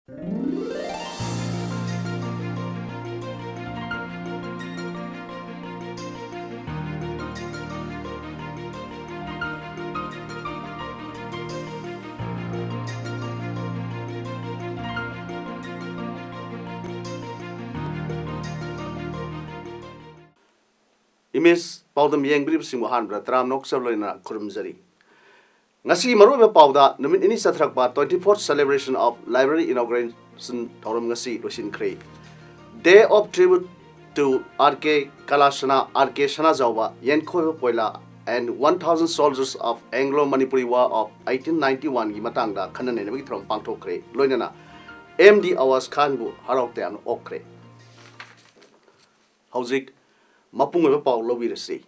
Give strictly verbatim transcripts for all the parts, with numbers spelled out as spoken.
Image ꯄꯥꯎꯗꯝ ꯌꯦꯡꯕꯤꯔꯤꯕꯁꯤꯡꯕꯨ ꯑꯍꯥꯟꯕꯗ ꯇꯔꯥꯝꯅ ꯑꯣꯛꯆꯕ ꯂꯣꯏꯅꯅ ꯈꯨꯔꯨꯝꯖꯔꯤ꯫ ꯉꯁꯤꯒꯤ ꯃꯔꯨꯑꯣꯏꯕ ꯄꯥꯎꯗ ꯅꯨꯃꯤꯠ ꯅꯤꯅꯤ ꯆꯠꯊꯔꯛꯄ twenty-fourth Celebration of Library Inauguration ꯊꯧꯔꯝ ꯉꯁꯤ ꯂꯣꯏꯁꯤꯟꯈ꯭ꯔꯦ꯫ Day of Tribute to R K Kalasana, R K Sanajaoba, ꯌꯦꯟꯈꯣꯏꯕ ꯄꯣꯏꯂꯥ, and one thousand Soldiers of Anglo-Manipuri War of eighteen ninety-one ꯒꯤ ꯃꯇꯥꯡꯗ ꯈꯟꯅ ꯅꯩꯅꯕꯒꯤ ꯊꯧꯔꯝ ꯄꯥꯡꯊꯣꯛꯈ꯭ꯔꯦ꯫ ꯂꯣꯏꯅꯅ ꯑꯦꯝ ꯗꯤ ꯑꯋꯥꯖ ꯈꯥꯟꯕꯨ ꯍꯔꯥꯎ ꯇꯌꯥꯝꯅ ꯑꯣꯛꯈ꯭ꯔꯦ꯫ ꯍꯧꯖꯤꯛ ꯃꯄꯨꯡ ꯑꯣꯏꯕ ꯄꯥꯎ ꯂꯧꯕꯤꯔꯁꯤ꯫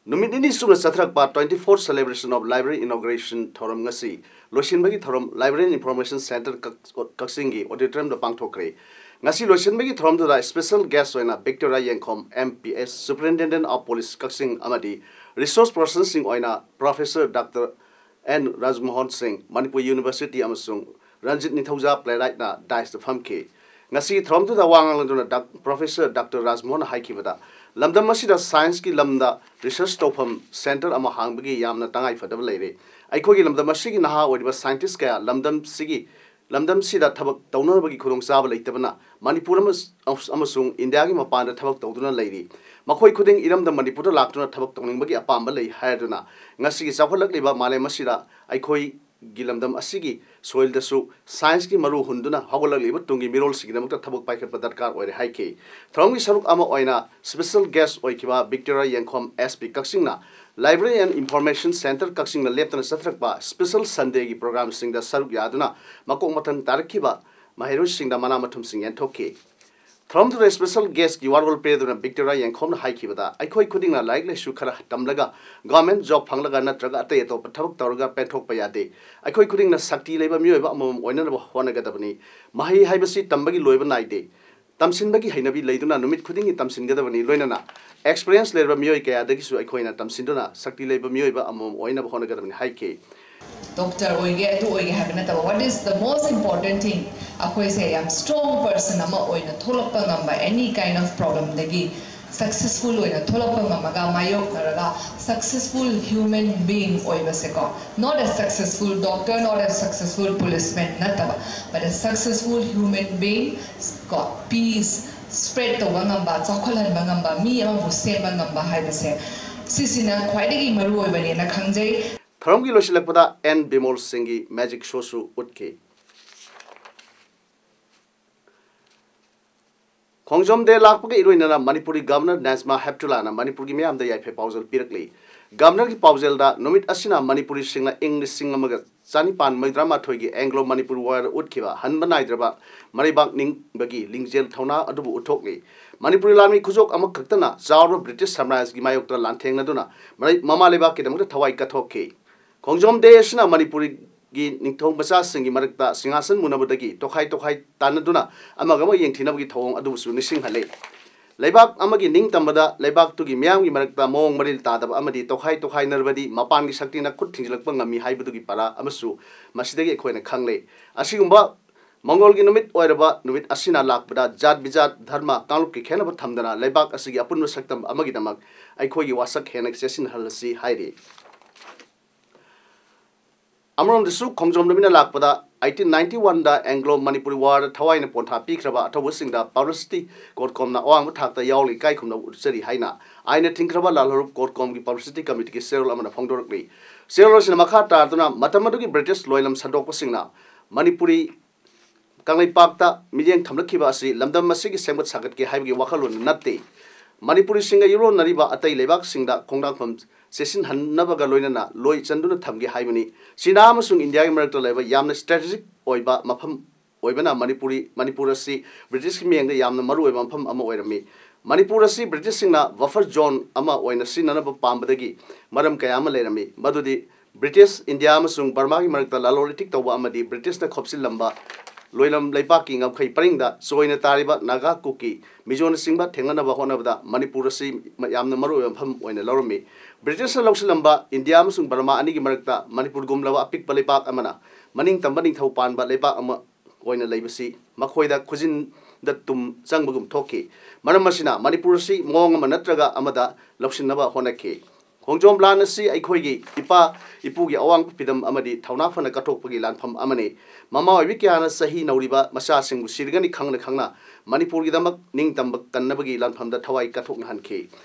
ꯅꯨꯃꯤꯠ ꯅꯤꯅꯤ ꯆꯨꯞꯅ ꯆꯠꯊꯔꯛꯄ twenty-fourth Celebration of Library Inauguration ꯊꯧꯔꯝ ꯉꯁꯤ ꯂꯣꯏꯁꯤꯟꯕꯒꯤ ꯊꯧꯔꯝ Library and Information Centre ꯀꯛ-, ꯀꯛꯆꯤꯡꯒꯤ auditorium ꯗ ꯄꯥꯡꯊꯣꯛꯈ꯭ꯔꯦ꯫ ꯉꯁꯤ ꯂꯣꯏꯁꯤꯟꯕꯒꯤ ꯊꯧꯔꯝꯗꯨꯗ special guest ꯑꯣꯏꯅ ꯕꯤꯛꯇꯣꯔꯤꯌꯥ ꯌꯦꯡꯈꯣꯝ, M P S, Superintendent of Police ꯀꯛꯆꯤꯡ, ꯑꯃꯗꯤ resource person ꯁꯤꯡ ꯑꯣꯏꯅ Professor Doctor ꯑꯦꯟ ꯔꯥꯖꯃꯣꯍꯟ ꯁꯤꯡ, ꯃꯅꯤꯄꯨꯔ University, ꯑꯃꯁꯨꯡ ꯔꯟꯖꯤꯠ ꯅꯤꯡꯊꯧꯖꯥ playwright ꯅ dais ꯇ ꯐꯝꯈꯤ꯫ ꯉꯁꯤꯒꯤ ꯊꯧꯔꯝꯗꯨꯗ ꯋꯥ ꯉꯥꯡꯂꯗꯨꯅ ꯗꯥꯛ-, Professor Doctor ꯔꯥꯖꯃꯣꯍꯟꯅ ꯍꯥꯏꯈꯤꯕꯗ, ꯂꯝꯗꯝ ꯑꯁꯤꯗ science ꯀꯤ ꯂꯝꯗ research ꯇꯧꯐꯝ centre ꯑꯃ ꯍꯥꯡꯕꯒꯤ ꯌꯥꯝꯅ ꯇꯉꯥꯏꯐꯗꯕ ꯂꯩꯔꯦ꯫ ꯑꯩꯈꯣꯏꯒꯤ ꯂꯝꯗꯝ ꯑꯁꯤꯒꯤ ꯅꯍꯥ ꯑꯣꯏꯔꯤꯕ scientist ꯀꯌꯥ ꯂꯝꯗꯝꯁꯤꯒꯤ, ꯂꯝꯗꯝꯁꯤꯗ ꯊꯕꯛ ꯇꯧꯅꯅꯕꯒꯤ ꯈꯨꯗꯣꯡꯆꯥꯕ ꯂꯩꯇꯕꯅ ꯃꯅꯤꯄꯨꯔ ꯑꯃꯁ-, ꯑꯃꯁꯨꯡ ꯏꯟꯗꯤꯌꯥꯒꯤ ꯃꯄꯥꯟꯗ ꯊꯕꯛ ꯇꯧꯗꯨꯅ ꯂꯩꯔꯤ꯫ ꯃꯈꯣꯏ ꯈꯨꯗꯤꯡ ꯏꯔꯝꯗꯝ ꯃꯅꯤꯄꯨꯔꯗ ꯂꯥꯛꯇꯨꯅ ꯊꯕꯛ ꯇꯧꯅꯤꯡꯕꯒꯤ ꯑꯄꯥꯝꯕ ꯂꯩ ꯍꯥꯏꯗꯨꯅ ꯉꯁꯤꯒꯤ ꯆꯥꯎꯈꯠꯂꯛꯂꯤꯕ ꯃꯥꯂꯦꯝ ꯑꯁꯤꯗ ꯑꯩꯈꯣꯏ ꯒꯤ ꯂꯝꯗꯝ ꯑꯁꯤꯒꯤ soil ꯗꯁꯨ science ꯀꯤ ꯃꯔꯨ ꯍꯨꯟꯗꯨꯅ ꯍꯧꯒꯠꯂꯛꯂꯤꯕ ꯇꯨꯡꯒꯤ ꯃꯤꯔꯣꯜꯁꯤꯡꯒꯤꯗꯃꯛꯇ ꯊꯕꯛ ꯄꯥꯏꯈꯠꯄ ꯗꯔꯀꯥꯔ ꯑꯣꯏꯔꯦ ꯍꯥꯏꯈꯤ꯫ ꯊꯧꯔꯝꯒꯤ ꯁꯔꯨꯛ ꯑꯃ ꯑꯣꯏꯅ special guest ꯑꯣꯏꯈꯤꯕ ꯕꯤꯛꯇꯣꯔꯤꯌꯥ ꯌꯦꯡꯈꯣꯝ, S P ꯀꯛꯆꯤꯡꯅ Library and Information Centre ꯀꯛꯆꯤꯡꯅ ꯂꯦꯞꯇꯅ ꯆꯠꯊꯔꯛꯄ special Sunday ꯒꯤ program ꯁꯤꯡꯗ ꯁꯔꯨꯛ ꯌꯥꯗꯨꯅ ꯃꯀꯣꯛ ꯃꯊꯪ ꯇꯥꯔꯛꯈꯤꯕ ꯃꯍꯩꯔꯣꯏꯁꯤꯡꯗ ꯃꯅꯥ ꯃꯊꯨꯝꯁꯤꯡ ꯌꯦꯟꯊꯣꯛꯈꯤ꯫ ꯊꯧꯔꯝꯗꯨꯗ special guest ꯀꯤ ꯋꯥꯔꯣꯜ ꯄꯤꯔꯗꯨꯅ ꯕꯤꯛꯇꯣꯔꯤꯌꯥ ꯌꯦꯡꯈꯣꯝꯅ ꯍꯥꯏꯈꯤꯕꯗ, ꯑꯩꯈꯣꯏ ꯈꯨꯗꯤꯡꯅ ꯂꯥꯏꯔꯤꯛ ꯂꯥꯏꯁꯨ ꯈꯔ ꯇꯝꯂꯒ government job ꯐꯪꯂꯒ ꯅꯠꯇ꯭ꯔꯒ ꯑꯇꯩ ꯑꯇꯣꯞꯄ ꯊꯕꯛ ꯇꯧꯔꯒ ꯄꯦꯟꯊꯣꯛꯄ ꯌꯥꯗꯦ꯫ ꯑꯩꯈꯣꯏ ꯈꯨꯗꯤꯡꯅ ꯁꯛꯇꯤ ꯂꯩꯕ ꯃꯤꯑꯣꯏꯕ ꯑꯃꯃꯝ ꯑꯣꯏꯅꯅꯕ ꯍꯣꯠꯅꯒꯗꯕꯅꯤ꯫ ꯃꯍꯩ ꯍꯥꯏꯕꯁꯤ ꯇꯝꯕꯒꯤ ꯂꯣꯏꯕ ꯅꯥꯏꯗꯦ꯫ ꯇꯝꯁꯤꯟꯕꯒꯤ ꯍꯩꯅꯕꯤ ꯂꯩꯗꯨꯅ ꯅꯨꯃꯤꯠ ꯈꯨꯗꯤꯡꯒꯤ ꯇꯝꯁꯤꯟꯒꯗꯕꯅꯤ, ꯂꯣꯏꯅꯅ experience ꯂꯩꯔꯕ ꯃꯤꯑꯣꯏ ꯀꯌꯥꯗꯒꯤꯁꯨ ꯑꯩꯈꯣꯏꯅ ꯇꯝꯁꯤꯟꯗꯨꯅ ꯁꯛꯇꯤ ꯂꯩꯕ ꯃꯤꯑꯣꯏꯕ ꯑꯃꯃꯝ ꯑꯣꯏꯅꯕ ꯍꯣꯠꯅꯒꯗꯕꯅꯤ ꯍꯥꯏꯈꯤ꯫ Doctor ꯑꯣꯏꯒꯦ, ꯑꯗꯨ ꯑꯣꯏꯒꯦ ꯍꯥꯏꯕ ꯅꯠꯇꯕ, what is the most important thing? ꯑꯩꯈꯣꯏꯁꯦ ꯌꯥꯝ strong person ꯑꯃ ꯑꯣꯏꯅ ꯊꯣꯛꯂꯛꯄ ꯉꯝꯕ, any kind of problemꯗꯒꯤ successful ꯑꯣꯏꯅ ꯊꯣꯛꯂꯛꯄ ꯉꯝꯃꯒ, ꯃꯥꯌꯣꯛꯅꯔꯒ successful human being ꯑꯣꯏꯕꯁꯦꯀꯣ, not a successful doctor, not a successful policeman ꯅꯠꯇꯕ, but a successful human being ꯀꯣ, peace spread ꯇꯧꯕ ꯉꯝꯕ, ꯆꯥꯎꯈꯠꯍꯟꯕ ꯉꯝꯕ, ꯃꯤ ꯑꯃꯕꯨ ꯁꯦꯝꯕ ꯉꯝꯕ ꯍꯥꯏꯕꯁꯦ, ꯁꯤꯁꯤꯅ ꯈ꯭ꯋꯥꯏꯗꯒꯤ ꯃꯔꯨ ꯑꯣꯏꯕꯅꯦꯅ ꯈꯪꯖꯩ꯫ ꯊꯧꯔꯝꯒꯤ ꯂꯣꯏꯁꯤꯜꯂꯛꯄꯗ ꯑꯦꯟ ꯕꯤꯃꯣꯜ ꯁꯤꯡꯒꯤ magic showꯁꯨ ꯎꯠꯈꯤ꯫ ꯈꯣꯡꯖꯣꯝ ꯗꯦ ꯂꯥꯛꯄꯒ ꯏꯔꯣꯏꯅꯅ ꯃꯅꯤꯄꯨꯔꯒꯤ ꯒꯕꯔꯅꯔ ꯅꯦꯖꯃꯥ ꯍꯦꯞꯇꯨꯂꯥꯅ ꯃꯅꯤꯄꯨꯔꯒꯤ ꯃꯤꯌꯥꯝꯗ ꯌꯥꯏꯐ ꯄꯥꯎꯖꯦꯜ ꯄꯤꯔꯛꯂꯤ꯫ ꯒꯕꯔꯅꯔꯒꯤ ꯄꯥꯎꯖꯦꯜꯗ ꯅꯨꯃꯤꯠ ꯑꯁꯤꯅ ꯃꯅꯤꯄꯨꯔꯤꯁꯤꯡꯅ ꯏꯪ ꯂꯤꯁꯤꯡ ꯑꯃꯒ ꯆꯅꯤꯄꯥꯟ ꯃꯧꯗ꯭ꯔꯥ ꯃꯥꯊꯣꯏꯒꯤ ꯑꯦꯡꯒ꯭ꯂꯣ ꯃꯅꯤꯄꯨꯔ ꯋꯥꯔꯗ ꯎꯠꯈꯤꯕ ꯍꯟꯕ ꯅꯥꯏꯗ꯭ꯔꯕ ꯃꯔꯩꯕꯥꯛ ꯅꯤꯡꯕꯒꯤ ꯂꯤꯡꯖꯦꯜ ꯊꯧꯅꯥ ꯑꯗꯨꯕꯨ ꯎꯠꯊꯣꯛꯂꯤ꯫ ꯃꯅꯤꯄꯨꯔꯤ ꯂꯥꯟꯃꯤ ꯈꯨꯖꯣꯛ ꯑꯃꯈꯛꯇꯅ ꯆꯥꯎꯔꯕ ꯕ꯭ꯔꯤꯇꯤꯁ ꯁꯥꯝꯔꯥꯖ꯭ꯌꯒꯤ ꯃꯥꯌꯣꯛꯇ ꯂꯥꯟꯊꯦꯡꯅꯗꯨꯅ ꯃꯔꯩ-, ꯃꯃꯥ ꯂꯩꯕꯥꯛꯀꯤꯗꯃꯛꯇ ꯊꯋꯥꯏ ꯀꯠꯊꯣꯛꯈꯤ꯫ ꯈꯣꯡꯖꯣꯝ ꯗꯦ ꯑꯁꯤꯅ ꯃꯅꯤꯄꯨꯔꯒꯤ ꯅꯤꯡꯊꯧ ꯃꯆꯥꯁꯤꯡꯒꯤ ꯃꯔꯛꯇ ꯁꯤꯡꯍꯥꯁꯟ ꯃꯨꯟꯅꯕꯗꯒꯤ ꯇꯣꯈꯥꯏ ꯇꯣꯈꯥꯏ ꯇꯥꯟꯅꯗꯨꯅ ꯑꯃꯒ ꯑꯃꯒ ꯌꯦꯡꯊꯤꯅꯕꯒꯤ ꯊꯧꯑꯣꯡ ꯑꯗꯨꯕꯨꯁꯨ ꯅꯤꯡꯁꯤꯡꯍꯜꯂꯤ꯫ ꯂꯩꯕꯥꯛ ꯑꯃꯒꯤ ꯅꯤꯡꯇꯝꯕꯗ ꯂꯩꯕꯥꯛꯇꯨꯒꯤ ꯃꯤꯌꯥꯝꯒꯤ ꯃꯔꯛꯇ ꯃꯑꯣꯡ ꯃꯔꯤꯜ ꯇꯥꯗꯕ ꯑꯃꯗꯤ ꯇꯣꯈꯥꯏ ꯇꯣꯈꯥꯏꯅꯔꯕꯗꯤ ꯃꯄꯥꯟꯒꯤ ꯁꯛꯇꯤꯅ ꯈꯨꯠ ꯊꯤꯡꯖꯤꯜꯂꯛꯄ ꯉꯝꯃꯤ ꯍꯥꯏꯕꯗꯨꯒꯤ ꯄꯔꯥ ꯑꯃꯁꯨ ꯃꯁꯤꯗꯒꯤ ꯑꯩꯈꯣꯏꯅ ꯈꯪꯂꯦ꯫ ꯑꯁꯤꯒꯨꯝꯕ ꯃꯪꯒꯣꯜꯒꯤ ꯅꯨꯃꯤꯠ ꯑꯣꯏꯔꯕ ꯅꯨꯃꯤꯠ ꯑꯁꯤꯅ ꯂꯥꯛꯄꯗ ꯖꯥꯠ ꯕꯤꯖꯥꯠ, ꯙꯔꯃ, ꯀꯥꯡꯂꯨꯞꯀꯤ ꯈꯦꯟꯅꯕ ꯊꯝꯗꯅ ꯂꯩꯕꯥꯛ ꯑꯁꯤꯒꯤ ꯑꯄꯨꯟꯕ ꯁꯛꯇꯝ ꯑꯃꯒꯤꯗꯃꯛ ꯑꯩꯈꯣꯏꯒꯤ ꯋꯥꯁꯛ ꯍꯦꯟꯅ ꯆꯦꯠꯁꯤꯟꯍꯜꯂꯁꯤ ꯍꯥꯏꯔꯤ꯫ ꯑꯃꯔꯣꯝꯗꯁꯨ ꯈꯣꯡꯖꯣꯝ ꯅꯨꯃꯤꯠꯅ ꯂꯥꯛꯄꯗ eighteen ninety oneꯗ ꯑꯦꯡꯒ꯭ꯂꯣ ꯃꯅꯤꯄꯨꯔꯤ ꯋꯥꯔꯗ ꯊꯋꯥꯏꯅ ꯄꯣꯟꯊꯥ ꯄꯤꯈ꯭ꯔꯕ ꯑꯊꯧꯕꯁꯤꯡꯗ ꯄꯕ꯭ꯂꯤꯁꯤꯇꯤ ꯀꯣꯔꯠꯀꯣꯝꯅ ꯑꯋꯥꯡꯕ ꯊꯥꯛꯇ ꯌꯥꯎꯅ ꯏꯀꯥꯏ ꯈꯨꯝꯅꯕ ꯎꯠꯆꯔꯤ ꯍꯥꯏꯅ ꯑꯥꯏꯟꯅ ꯊꯤꯡꯈ꯭ꯔꯕ ꯂꯥꯜꯍꯧꯂꯨꯞ ꯀꯣꯔꯠꯀꯣꯝꯒꯤ ꯄꯕ꯭ꯂꯤꯁꯤꯇꯤ ꯀꯃꯤꯇꯤꯒꯤ ꯆꯦꯔꯣꯜ ꯑꯃꯅ ꯐꯣꯡꯗꯣꯔꯛꯂꯤ꯫ ꯆꯦꯔꯣꯜ ꯑꯁꯤꯅ ꯃꯈꯥ ꯇꯥꯗꯨꯅ ꯃꯇꯝ ꯑꯗꯨꯒꯤ ꯕ꯭ꯔꯤꯇꯤꯁ ꯂꯣꯏꯂꯝ ꯁꯟꯗꯣꯛꯄꯁꯤꯡꯅ ꯃꯅꯤꯄꯨꯔꯤ ꯀꯪꯂꯩꯄꯥꯛꯇ ꯃꯤꯠꯌꯦꯡ ꯊꯝꯂꯛꯈꯤꯕ ꯑꯁꯤ ꯂꯝꯗꯝ ꯑꯁꯤꯒꯤ ꯁꯦꯝꯒꯠ ꯁꯥꯒꯠꯀꯦ ꯍꯥꯏꯕꯒꯤ ꯋꯥꯈꯜꯂꯣꯟ ꯅꯠꯇꯦ꯫ ꯃꯅꯤꯄꯨꯔꯤꯁꯤꯡꯒ ꯏꯔꯣꯟꯅꯔꯤꯕ ꯑꯇꯩ ꯂꯩꯕꯥꯛꯁꯤꯡꯗ ꯈꯣꯡꯗꯥꯡꯐꯝ ꯆꯦꯠꯁꯤꯟꯍꯟꯅꯕꯒ ꯂꯣꯏꯅꯅ ꯂꯣꯏ ꯆꯟꯗꯨꯅ ꯊꯝꯒꯦ ꯍꯥꯏꯕꯅꯤ꯫ ꯆꯤꯅꯥ ꯑꯃꯁꯨꯡ ꯏꯟꯗꯤꯌꯥꯒꯤ ꯃꯔꯛꯇ ꯂꯩꯕ ꯌꯥꯝꯅ strategic ꯑꯣꯏꯕ ꯃꯐꯝ ꯑꯣꯏꯕꯅ ꯃꯅꯤꯄꯨꯔꯤ, ꯃꯅꯤꯄꯨꯔ ꯑꯁꯤ ꯕ꯭ꯔꯤꯇꯤꯁꯀꯤ ꯃꯤꯠꯌꯦꯡꯗ ꯌꯥꯝꯅ ꯃꯔꯨꯑꯣꯏꯕ ꯃꯐꯝ ꯑꯃ ꯑꯣꯏꯔꯝꯃꯤ꯫ ꯃꯅꯤꯄꯨꯔ ꯑꯁꯤ ꯕ꯭ꯔꯤꯇꯤꯁꯁꯤꯡꯅ buffer zone ꯑꯃ ꯑꯣꯏꯅ ꯁꯤꯖꯤꯟꯅꯅꯕ ꯄꯥꯝꯕꯗꯒꯤ ꯃꯔꯝ ꯀꯌꯥ ꯑꯃ ꯂꯩꯔꯝꯃꯤ, ꯃꯗꯨꯗꯤ ꯕ꯭ꯔꯤꯇꯤꯁ, ꯏꯟꯗꯤꯌꯥ ꯑꯃꯁꯨꯡ ꯕꯔꯃꯥꯒꯤ ꯃꯔꯛꯇ ꯂꯂꯣꯟ ꯏꯇꯤꯛ ꯇꯧꯕ ꯑꯃꯗꯤ ꯕ꯭ꯔꯤꯇꯤꯁꯅ ꯈꯣꯞꯆꯤꯜꯂꯝꯕ ꯂꯣꯏꯂꯝ ꯂꯩꯕꯥꯛꯀꯤ ꯉꯝꯈꯩ ꯄꯔꯤꯡꯗ ꯆꯣꯏꯅ ꯇꯥꯔꯤꯕ ꯅꯥꯒꯥ, ꯀꯨꯀꯤ, ꯃꯤꯖꯣꯅꯆꯤꯡꯕ ꯊꯦꯡꯅꯅꯕ ꯍꯣꯠꯅꯕꯗ ꯃꯅꯤꯄꯨꯔ ꯑꯁꯤ ꯌꯥꯝꯅ ꯃꯔꯨꯑꯣꯏꯕ ꯃꯐꯝ ꯑꯣꯏꯅ ꯂꯧꯔꯝꯃꯤ꯫ ꯕ꯭ꯔꯤꯇꯤꯁꯅ ꯂꯧꯁꯤꯜꯂꯝꯕ ꯏꯟꯗꯤꯌꯥ ꯑꯃꯁꯨꯡ ꯕꯔꯃꯥ ꯑꯅꯤꯒꯤ ꯃꯔꯛꯇ ꯃꯅꯤꯄꯨꯔꯒꯨꯝꯂꯕ ꯑꯄꯤꯛꯄ ꯂꯩꯕꯥꯛ ꯑꯃꯅ ꯃꯅꯤꯡ ꯇꯝꯕ ꯅꯤꯡꯊꯧ ꯄꯥꯟꯕ ꯂꯩꯕꯥꯛ ꯑꯃ ꯑꯣꯏꯅ ꯂꯩꯕꯁꯤ ꯃꯈꯣꯏꯗ ꯈꯨꯖꯤꯟꯗ ꯇꯨꯝ ꯆꯪꯕꯒꯨꯝ ꯊꯣꯛꯈꯤ꯫ ꯃꯔꯝ ꯑꯁꯤꯅ ꯃꯅꯤꯄꯨꯔ ꯑꯁꯤ ꯃꯑꯣꯡ ꯑꯃ ꯅꯠꯇ꯭ꯔꯒ ꯑꯃꯗ ꯂꯧꯁꯤꯟꯅꯕ ꯍꯣꯠꯅꯈꯤ꯫ ꯈꯣꯡꯖꯣꯝ ꯂꯥꯟ ꯑꯁꯤ ꯑꯩꯈꯣꯏꯒꯤ ꯏꯄꯥ ꯏꯄꯨꯒꯤ ꯑꯋꯥꯡꯕ ꯐꯤꯗꯝ ꯑꯃꯗꯤ ꯊꯧꯅꯥ ꯐꯅ ꯀꯠꯊꯣꯛꯄꯒꯤ ꯂꯥꯟꯐꯝ ꯑꯃꯅꯤ꯫ ꯃꯃꯥ ꯑꯣꯏꯕꯤ ꯀꯌꯥꯅ ꯆꯍꯤ ꯅꯧꯔꯤꯕ ꯃꯆꯥꯁꯤꯡꯕꯨ ꯁꯤꯔꯒꯅꯤ ꯈꯪꯅ ꯈꯪꯅ ꯃꯅꯤꯄꯨꯔꯒꯤꯗꯃꯛ ꯅꯤꯡꯇꯝꯕ ꯀꯟꯅꯕꯒꯤ ꯂꯥꯟꯐꯝꯗ ꯊꯋꯥꯏ ꯀꯠꯊꯣꯛꯅꯍꯟꯈꯤ꯫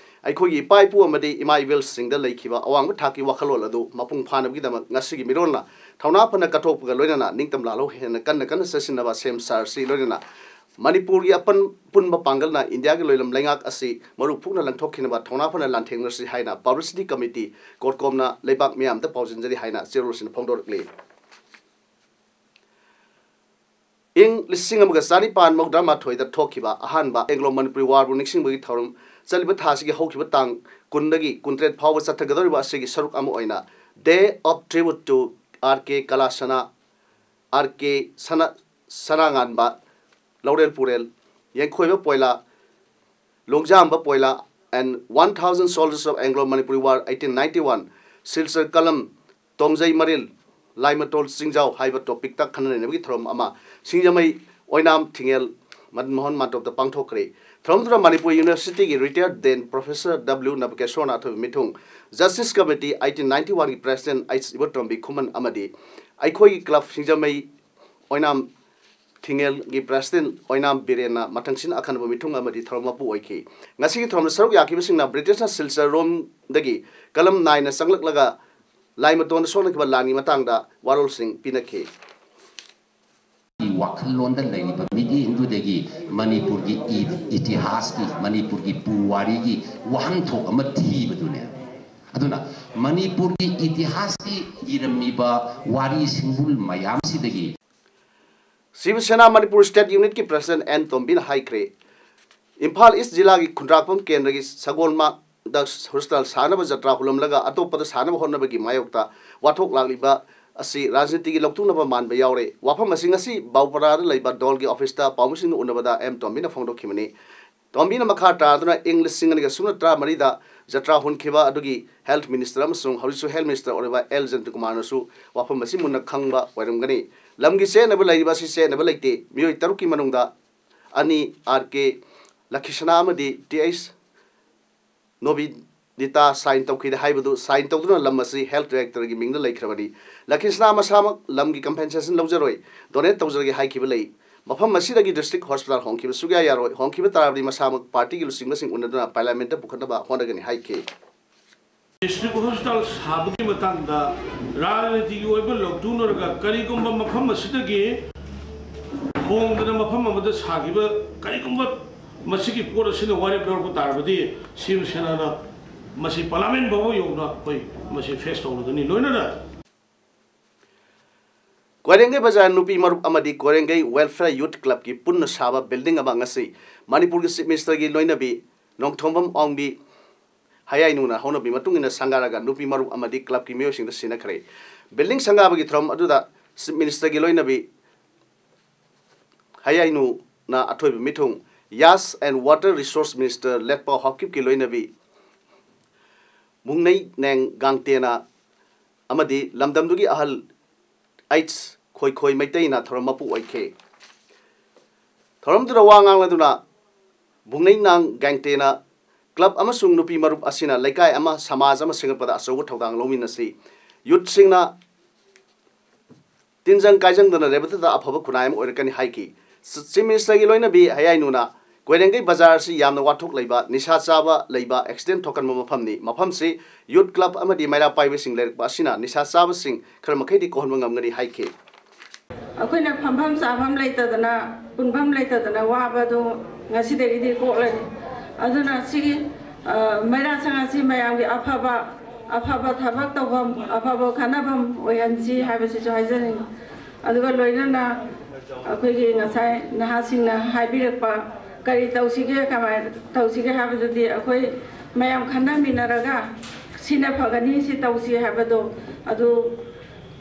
ꯑꯩꯈꯣꯏꯒꯤ ꯏꯄꯥ ꯏꯄꯨ ꯑꯃꯗꯤ ꯏꯃꯥ ꯏꯕꯦꯜꯁꯤꯡꯗ ꯂꯩꯈꯤꯕ ꯑꯋꯥꯡꯕ ꯊꯥꯛꯀꯤ ꯋꯥꯈꯜꯂꯣꯟ ꯑꯗꯨ ꯃꯄꯨꯡ ꯐꯥꯅꯕꯒꯤꯗꯃꯛ ꯉꯁꯤꯒꯤ ꯃꯤꯔꯣꯜꯅ ꯊꯧꯅꯥ ꯐꯅ ꯀꯠꯊꯣꯛꯄꯒ ꯂꯣꯏꯅꯅ ꯅꯤꯡꯇꯝ ꯂꯥꯜꯍꯧ ꯍꯦꯟꯅ ꯀꯟꯅ ꯀꯟꯅ ꯆꯠꯁꯤꯟꯅꯕ ꯁꯦꯝ ꯁꯥꯔꯁꯤ꯫ ꯂꯣꯏꯅꯅ ꯃꯅꯤꯄꯨꯔꯒꯤ ꯑꯄꯟ ꯄꯨꯟꯕ ꯄꯥꯡꯒꯜꯅ ꯏꯟꯗꯤꯌꯥꯒꯤ ꯂꯣꯏꯂꯝ ꯂꯩꯉꯥꯛ ꯑꯁꯤ ꯃꯔꯨ ꯐꯨꯛꯅ ꯂꯪꯊꯣꯛꯈꯤꯅꯕ ꯊꯧꯅꯥ ꯐꯅ ꯂꯥꯟꯊꯦꯡꯅꯔꯁꯤ ꯍꯥꯏꯅ ꯄꯕ꯭ꯂꯤꯁꯤꯇꯤ ꯀꯃꯤꯇꯤ ꯀꯣꯔꯠꯀꯣꯝꯅ ꯂꯩꯕꯥꯛ ꯃꯤꯌꯥꯝꯗ ꯄꯥꯎꯖꯦꯟꯖꯔꯤ ꯍꯥꯏꯅ ꯆꯦꯔꯣꯜꯁꯤꯅ ꯐꯣꯡꯗꯣꯔꯛꯂꯤ꯫ ꯏꯪ ꯂꯤꯁꯤꯡ ꯑꯃꯒ ꯆꯥꯅꯤꯄꯥꯟ ꯃꯧꯗ꯭ꯔꯥ ꯃꯥꯊꯣꯏꯗ ꯊꯣꯛꯈꯤꯕ ꯑꯍꯥꯟꯕ ꯑꯦꯡꯒ꯭ꯂꯣ ꯃꯅꯤꯄꯨꯔꯤ ꯋꯥꯔꯕꯨ ꯅꯤꯡꯁꯤꯡꯕꯒꯤ ꯊꯧꯔꯝ ꯆꯠꯂꯤꯕ ꯊꯥ ꯑꯁꯤꯒꯤ ꯍꯧꯈꯤꯕ ꯇꯥꯡ ꯀꯨꯟꯗꯒꯤ ꯀꯨꯟꯇꯔꯦꯠ ꯐꯥꯎꯕ ꯆꯠꯊꯒꯗꯧꯔꯤꯕ ꯑꯁꯤꯒꯤ ꯁꯔꯨꯛ ꯑꯃ ꯑꯣꯏꯅ Day of Tribute to R K Kalasana, R K ꯁꯅꯥ ꯁꯅꯥꯉꯥꯟꯕ, ꯂꯧꯔꯦꯜ ꯄꯨꯔꯦꯜ, ꯌꯦꯡꯈꯣꯏꯕ ꯄꯣꯏꯂꯥ, ꯂꯣꯡꯖꯥꯝꯕ ꯄꯣꯏꯂꯥ and one thousand soldiers of Anglo-Manipuri War eighteen ninety-one, Silchar ꯀꯂꯝ, ꯇꯣꯡꯖꯩ ꯃꯔꯤꯜ, ꯂꯥꯏꯃꯇꯣꯜ ꯆꯤꯡꯖꯥꯎ ꯍꯥꯏꯕ ꯇꯣꯄꯤꯛꯇ ꯈꯟꯅ ꯅꯩꯅꯕꯒꯤ ꯊꯧꯔꯝ ꯑꯃ ꯁꯤꯡꯖꯃꯩ ꯑꯣꯏꯅꯥꯝ ꯊꯤꯡꯉꯦꯜ ꯃꯗꯟ ꯃꯣꯍꯟ ꯃꯥꯟꯇꯣꯞꯇ ꯄꯥꯡꯊꯣꯛꯈ꯭ꯔꯦ꯫ ꯊꯧꯔꯝꯗꯨꯗ ꯃꯅꯤꯄꯨꯔ ꯌꯨꯅꯤꯚꯔꯁꯤꯇꯤꯒꯤ retired then Professor W ꯅꯕꯀꯦꯁꯣꯔꯅ ꯑꯊꯣꯏꯕ ꯃꯤꯊꯨꯡ, Justice Committee eighteen ninety-one ꯒꯤ President H ꯏꯕꯣꯇꯣꯝꯕꯤ ꯈꯨꯃꯟ ꯑꯃꯗꯤ ꯑꯩꯈꯣꯏꯒꯤ club ꯁꯤꯡꯖꯃꯩ ꯑꯣꯏꯅꯥꯝ ꯊꯤꯡꯉꯦꯜꯒꯤ President ꯑꯣꯏꯅꯥꯝ ꯕꯤꯔꯦꯟꯅ ꯃꯊꯪꯁꯤꯟ ꯑꯈꯟꯅꯕ ꯃꯤꯊꯨꯡ ꯑꯃꯗꯤ ꯊꯧꯔꯝ ꯃꯄꯨ ꯑꯣꯏꯈꯤ꯫ ꯉꯁꯤꯒꯤ ꯊꯧꯔꯝꯗ ꯁꯔꯨꯛ ꯌꯥꯈꯤꯕꯁꯤꯡꯅ ꯕ꯭ꯔꯤꯇꯤꯁꯅ ꯁꯤꯜꯆꯔ ꯔꯣꯝꯗꯒꯤ ꯀꯂꯝ ꯅꯥꯏꯅ ꯆꯪꯂꯛꯂꯒ ꯂꯥꯏꯃꯇꯣꯟꯗ ꯁꯣꯛꯅꯈꯤꯕ ꯂꯥꯟꯒꯤ ꯃꯇꯥꯡꯗ ꯋꯥꯔꯣꯜꯁꯤꯡ ꯄꯤꯅꯈꯤ꯫ ꯋꯥꯈꯜꯂꯣꯟꯗ ꯂꯩꯔꯤꯕ ꯃꯤꯠꯌꯦꯡꯗꯨꯗꯒꯤ ꯃꯅꯤꯄꯨꯔꯒꯤ ꯏ-, ꯏꯇꯤꯍꯥꯁꯀꯤ, ꯃꯅꯤꯄꯨꯔꯒꯤ ꯄꯨꯋꯥꯔꯤꯒꯤ ꯋꯥꯍꯟꯊꯣꯛ ꯑꯃ ꯊꯤꯕꯗꯨꯅꯦ꯫ ꯑꯗꯨꯅ ꯃꯅꯤꯄꯨꯔꯒꯤ ꯏꯇꯤꯍꯥꯁꯀꯤ ꯏꯔꯝꯃꯤꯕ ꯋꯥꯔꯤ ꯁꯤꯡꯕꯨꯜ ꯃꯌꯥꯝꯁꯤꯗꯒꯤ ꯁꯤꯕ ꯁꯦꯅꯥ ꯃꯅꯤꯄꯨꯔ ꯁ꯭ꯇꯦꯠ ꯌꯨꯅꯤꯠꯀꯤ President ꯑꯦꯟ ꯇꯣꯝꯕꯤꯅ ꯍꯥꯏꯈ꯭ꯔꯦ, ꯏꯝꯐꯥꯜ ꯏꯁ ꯖꯤꯂꯥꯒꯤ ꯈꯨꯟꯗ꯭ꯔꯥꯛꯄꯝ ꯀꯦꯟꯗ꯭ꯔꯒꯤ ꯁꯒꯣꯜꯃꯥꯛꯗ ꯍꯣꯁꯄꯤꯇꯥꯜ ꯁꯥꯅꯕ ꯖꯇ꯭ꯔꯥ ꯍꯨꯜꯂꯝꯂꯒ ꯑꯇꯣꯞꯄꯗ ꯁꯥꯅꯕ ꯍꯣꯠꯅꯕꯒꯤ ꯃꯥꯌꯣꯛꯇ ꯋꯥꯊꯣꯛ ꯂꯥꯛꯂꯤꯕ ꯑꯁꯤ ꯔꯥꯖꯅꯤꯇꯤꯒꯤ ꯂꯧꯇꯨꯅꯕ ꯃꯥꯟꯕ ꯌꯥꯎꯔꯦ꯫ ꯋꯥꯐꯝ ꯑꯁꯤ ꯉꯁꯤ ꯕꯥꯎꯄꯔꯥꯗ ꯂꯩꯕ ꯗꯣꯜꯒꯤ ꯑꯣꯐꯤꯁꯇ ꯄꯥꯎꯃꯤꯁꯤꯡꯒ ꯎꯅꯕꯗ ꯑꯦꯝ ꯇꯣꯝꯕꯤꯅ ꯐꯣꯡꯗꯣꯛꯈꯤꯕꯅꯤ꯫ ꯇꯣꯝꯕꯤꯅ ꯃꯈꯥ ꯇꯥꯗꯨꯅ ꯏꯪ ꯂꯤꯁꯤꯡ ꯑꯅꯤꯒ ꯁꯨꯞꯅ ꯇꯔꯥꯃꯔꯤꯗ ꯖꯇ꯭ꯔꯥ ꯍꯨꯟꯈꯤꯕ ꯑꯗꯨꯒꯤ ꯍꯦꯜꯊ ꯃꯤꯅꯤꯁꯇꯔ ꯑꯃꯁꯨꯡ ꯍꯧꯖꯤꯛꯁꯨ ꯍꯦꯜꯊ ꯃꯤꯅꯤꯁꯇꯔ ꯑꯣꯏꯔꯤꯕ ꯑꯦꯜ ꯖꯌꯟꯇꯀꯨꯃꯥꯔꯅꯁꯨ ꯋꯥꯐꯝ ꯑꯁꯤ ꯃꯨꯟꯅ ꯈꯪꯕ ꯑꯣꯏꯔꯝꯒꯅꯤ꯫ ꯂꯝꯒꯤ ꯆꯦꯠꯅꯕ ꯂꯩꯔꯤꯕ ꯑꯁꯤ ꯆꯦꯠꯅꯕ ꯂꯩꯇꯦ꯫ ꯃꯤꯑꯣꯏ ꯇꯔꯨꯛꯀꯤ ꯃꯅꯨꯡꯗ ꯑꯅꯤ, ꯑꯥꯔ ꯀꯦ ꯂꯈꯤꯁꯅꯥ ꯑꯃꯗꯤ ꯇꯤ ꯑꯩꯆ ꯅꯣꯕꯤꯗꯤꯇꯥ ꯁꯥꯏꯟ ꯇꯧꯈꯤꯗꯦ ꯍꯥꯏꯕꯗꯨ ꯁꯥꯏꯟ ꯇꯧꯗꯨꯅ ꯂꯝ ꯑꯁꯤ ꯍꯦꯜꯊ ꯗꯥꯏꯔꯦꯛꯇꯔꯒꯤ ꯃꯤꯡꯗ ꯂꯩꯈ꯭ꯔꯕꯅꯤ꯫ ꯂꯈꯤꯁꯅꯥ ꯃꯁꯥꯃꯛ ꯂꯝꯒꯤ ꯀꯝꯄꯦꯟꯁꯦꯁꯟ ꯂꯧꯖꯔꯣꯏ, ꯗꯣꯅꯦꯠ ꯇꯧꯖꯔꯒꯦ ꯍꯥꯏꯈꯤꯕ ꯂꯩ꯫ ꯃꯐꯝ ꯑꯁꯤꯗꯒꯤ ꯗꯤꯁꯇ꯭ꯔꯤꯛ ꯍꯣꯁꯄꯤꯇꯥꯜ ꯍꯣꯡꯈꯤꯕ ꯁꯨꯛꯌꯥ ꯌꯥꯔꯣꯏ꯫ ꯍꯣꯡꯈꯤꯕ ꯇꯥꯔꯕꯗꯤ ꯃꯁꯥꯃꯛ ꯄꯥꯔꯇꯤꯒꯤ ꯂꯨꯆꯤꯡꯕꯁꯤꯡ ꯎꯅꯗꯨꯅ ꯄꯥꯔꯂꯤꯌꯥꯃꯦꯟꯠꯇ ꯄꯨꯈꯠꯅꯕ ꯍꯣꯠꯅꯒꯅꯤ ꯍꯥꯏꯈꯤ꯫ ꯗꯤꯁꯇ꯭ꯔꯤꯛ ꯍꯣꯁꯄꯤꯇꯥꯜ ꯁꯥꯕꯒꯤ ꯃꯇꯥꯡꯗ ꯔꯥꯖꯅꯤꯇꯤꯒꯤ ꯑꯣꯏꯕ ꯂꯧꯇꯨꯅꯔꯒ ꯀꯔꯤꯒꯨꯝꯕ ꯃꯐꯝ ꯑꯁꯤꯗꯒꯤ ꯍꯣꯡꯗꯅ ꯃꯐꯝ ꯑꯃꯗ ꯁꯥꯈꯤꯕ ꯀꯔꯤꯒꯨꯝꯕ ꯃꯁꯤꯒꯤ ꯄꯣꯠ ꯑꯁꯤꯅ ꯋꯥꯔꯦꯞ ꯂꯧꯔꯛꯄ ꯇꯥꯔꯕꯗꯤ ꯁꯤꯕ ꯁꯦꯅꯥꯅ ꯃꯁꯤ ꯄꯥꯔꯂꯤꯌꯥꯃꯦꯟꯠ ꯐꯥꯎꯕ ꯌꯧꯅ ꯑꯩꯈꯣꯏ ꯃꯁꯤ ꯐꯦꯁ ꯇꯧꯅꯒꯅꯤ꯫ ꯂꯣꯏꯅꯅ ꯀꯣꯏꯔꯦꯡꯒꯩ ꯕꯖꯥꯔ ꯅꯨꯄꯤ ꯃꯔꯨꯞ ꯑꯃꯗꯤ ꯀꯣꯏꯔꯦꯡꯒꯩ ꯋꯦꯜꯐꯤꯌꯔ ꯌꯨꯊ ꯀ꯭ꯂꯕꯀꯤ ꯄꯨꯟꯅ ꯁꯥꯕ ꯕꯤꯜꯗꯤꯡ ꯑꯃ ꯉꯁꯤ ꯃꯅꯤꯄꯨꯔꯒꯤ ꯆꯤꯐ ꯃꯤꯅꯤꯁꯇꯔꯒꯤ ꯂꯣꯏꯅꯕꯤ ꯅꯣꯡꯊꯣꯝꯕꯝ ꯑꯣꯡꯕꯤ ꯍꯌꯥꯏꯅꯨꯅ ꯍꯧꯅꯕꯤ ꯃꯇꯨꯡ ꯏꯟꯅ ꯁꯪꯒꯥꯔꯒ ꯅꯨꯄꯤ ꯃꯔꯨꯞ ꯑꯃꯗꯤ ꯀ꯭ꯂꯕꯀꯤ ꯃꯤꯑꯣꯏꯁꯤꯡꯗ ꯁꯤꯟꯅꯈ꯭ꯔꯦ꯫ ꯕꯤꯜꯗꯤꯡ ꯁꯪꯒꯥꯕꯒꯤ ꯊꯧꯔꯝ ꯑꯗꯨꯗ ꯆꯤꯐ ꯃꯤꯅꯤꯁꯇꯔꯒꯤ ꯂꯣꯏꯅꯕꯤ ꯍꯌꯥꯏꯅꯨꯅ ꯑꯊꯣꯏꯕ ꯃꯤꯊꯨꯡ, ꯌꯥꯁ ꯑꯦꯟ ꯋꯥꯇꯔ ꯔꯤꯁꯣꯔꯁ ꯃꯤꯅꯤꯁꯇꯔ ꯂꯦꯠꯄꯥꯎ ꯍꯥꯎꯀꯤꯞꯀꯤ ꯂꯣꯏꯅꯕꯤ ꯃꯨꯡꯅꯩ ꯅꯦꯡ ꯒꯥꯡꯇꯦꯅ ꯑꯃꯗꯤ ꯂꯝꯗꯝꯗꯨꯒꯤ ꯑꯍꯜ ꯑꯩꯆ ꯈꯣꯏꯈꯣꯏ ꯃꯩꯇꯩꯅ ꯊꯧꯔꯝ ꯃꯄꯨ ꯑꯣꯏꯈꯤ꯫ ꯊꯧꯔꯝꯗꯨꯗ ꯋꯥ ꯉꯥꯡꯂꯗꯨꯅ ꯕꯨꯡꯅꯩ ꯅꯥꯡ ꯒꯥꯡꯇꯦꯅ ꯀ꯭ꯂꯕ ꯑꯃꯁꯨꯡ ꯅꯨꯄꯤ ꯃꯔꯨꯞ ꯑꯁꯤꯅ ꯂꯩꯀꯥꯏ ꯑꯃ, ꯁꯃꯥꯖ ꯑꯃ ꯁꯦꯝꯒꯠꯄꯗ ꯑꯆꯧꯕ ꯊꯧꯗꯥꯡ ꯂꯧꯃꯤꯟꯅꯁꯤ꯫ ꯌꯨꯠꯁꯤꯡꯅ ꯇꯤꯟꯖꯪ ꯀꯥꯏꯖꯪꯗꯅ ꯂꯩꯕꯗꯨꯗ ꯑꯐꯕ ꯈꯨꯟꯅꯥꯏ ꯑꯃ ꯑꯣꯏꯔꯛꯀꯅꯤ ꯍꯥꯏꯈꯤ꯫ ꯆꯤꯐ ꯃꯤꯅꯤꯁꯇꯔꯒꯤ ꯂꯣꯏꯅꯕꯤ ꯍꯌꯥꯏꯅꯨꯅ ꯀꯣꯏꯔꯦꯡꯒꯩ ꯕꯖꯥꯔ ꯑꯁꯤ ꯌꯥꯝꯅ ꯋꯥꯊꯣꯛ ꯂꯩꯕ, ꯅꯤꯁꯥ ꯆꯥꯕ ꯂꯩꯕ, ꯑꯦꯛꯁꯤꯗꯦꯟ ꯊꯣꯛꯀꯟꯕ ꯃꯐꯝꯅꯤ꯫ ꯃꯐꯝꯁꯤ ꯌꯨꯠ ꯀ꯭ꯂꯕ ꯑꯃꯗꯤ ꯃꯩꯔꯥ ꯄꯥꯏꯕꯁꯤꯡ ꯂꯩꯔꯛꯄ ꯑꯁꯤꯅ ꯅꯤꯁꯥ ꯆꯥꯕꯁꯤꯡ ꯈꯔ ꯃꯈꯩꯗꯤ ꯀꯣꯛꯍꯟꯕ ꯉꯝꯒꯅꯤ ꯍꯥꯏꯈꯤ꯫ ꯑꯩꯈꯣꯏꯅ ꯐꯝꯐꯝ ꯆꯥꯐꯝ ꯂꯩꯇꯗꯅ, ꯄꯨꯟꯐꯝ ꯂꯩꯇꯗꯅ ꯋꯥꯕꯗꯨ ꯉꯁꯤꯗꯒꯤꯗꯤ ꯀꯣꯛꯂꯅꯤ꯫ ꯑꯗꯨꯅ ꯁꯤꯒꯤ, ꯑ, ꯃꯩꯔꯥ ꯁꯪ ꯑꯁꯤ ꯃꯌꯥꯝꯒꯤ ꯑꯐꯕ, ꯑꯐꯕ ꯊꯕꯛ ꯇꯧꯐꯝ, ꯑꯐꯕ ꯈꯟꯅꯐꯝ ꯑꯣꯏꯍꯟꯁꯤ ꯍꯥꯏꯕꯁꯤꯁꯨ ꯍꯥꯏꯖꯅꯤꯡꯏ꯫ ꯑꯗꯨꯒ ꯂꯣꯏꯅꯅ ꯑꯩꯈꯣꯏꯒꯤ ꯉꯁꯥꯏ ꯅꯍꯥꯁꯤꯡꯅ ꯍꯥꯏꯕꯤꯔꯛꯄ ꯀꯔꯤ ꯇꯧꯁꯤꯒꯦ, ꯀꯃꯥꯏꯅ ꯇꯧꯁꯤꯒꯦ ꯍꯥꯏꯕꯗꯨꯗꯤ ꯑꯩꯈꯣꯏ ꯃꯌꯥꯝ ꯈꯟꯅꯃꯤꯟꯅꯔꯒ ꯁꯤꯅ ꯐꯒꯅꯤ, ꯁꯤ ꯇꯧꯁꯤ ꯍꯥꯏꯕꯗꯣ ꯑꯗꯨ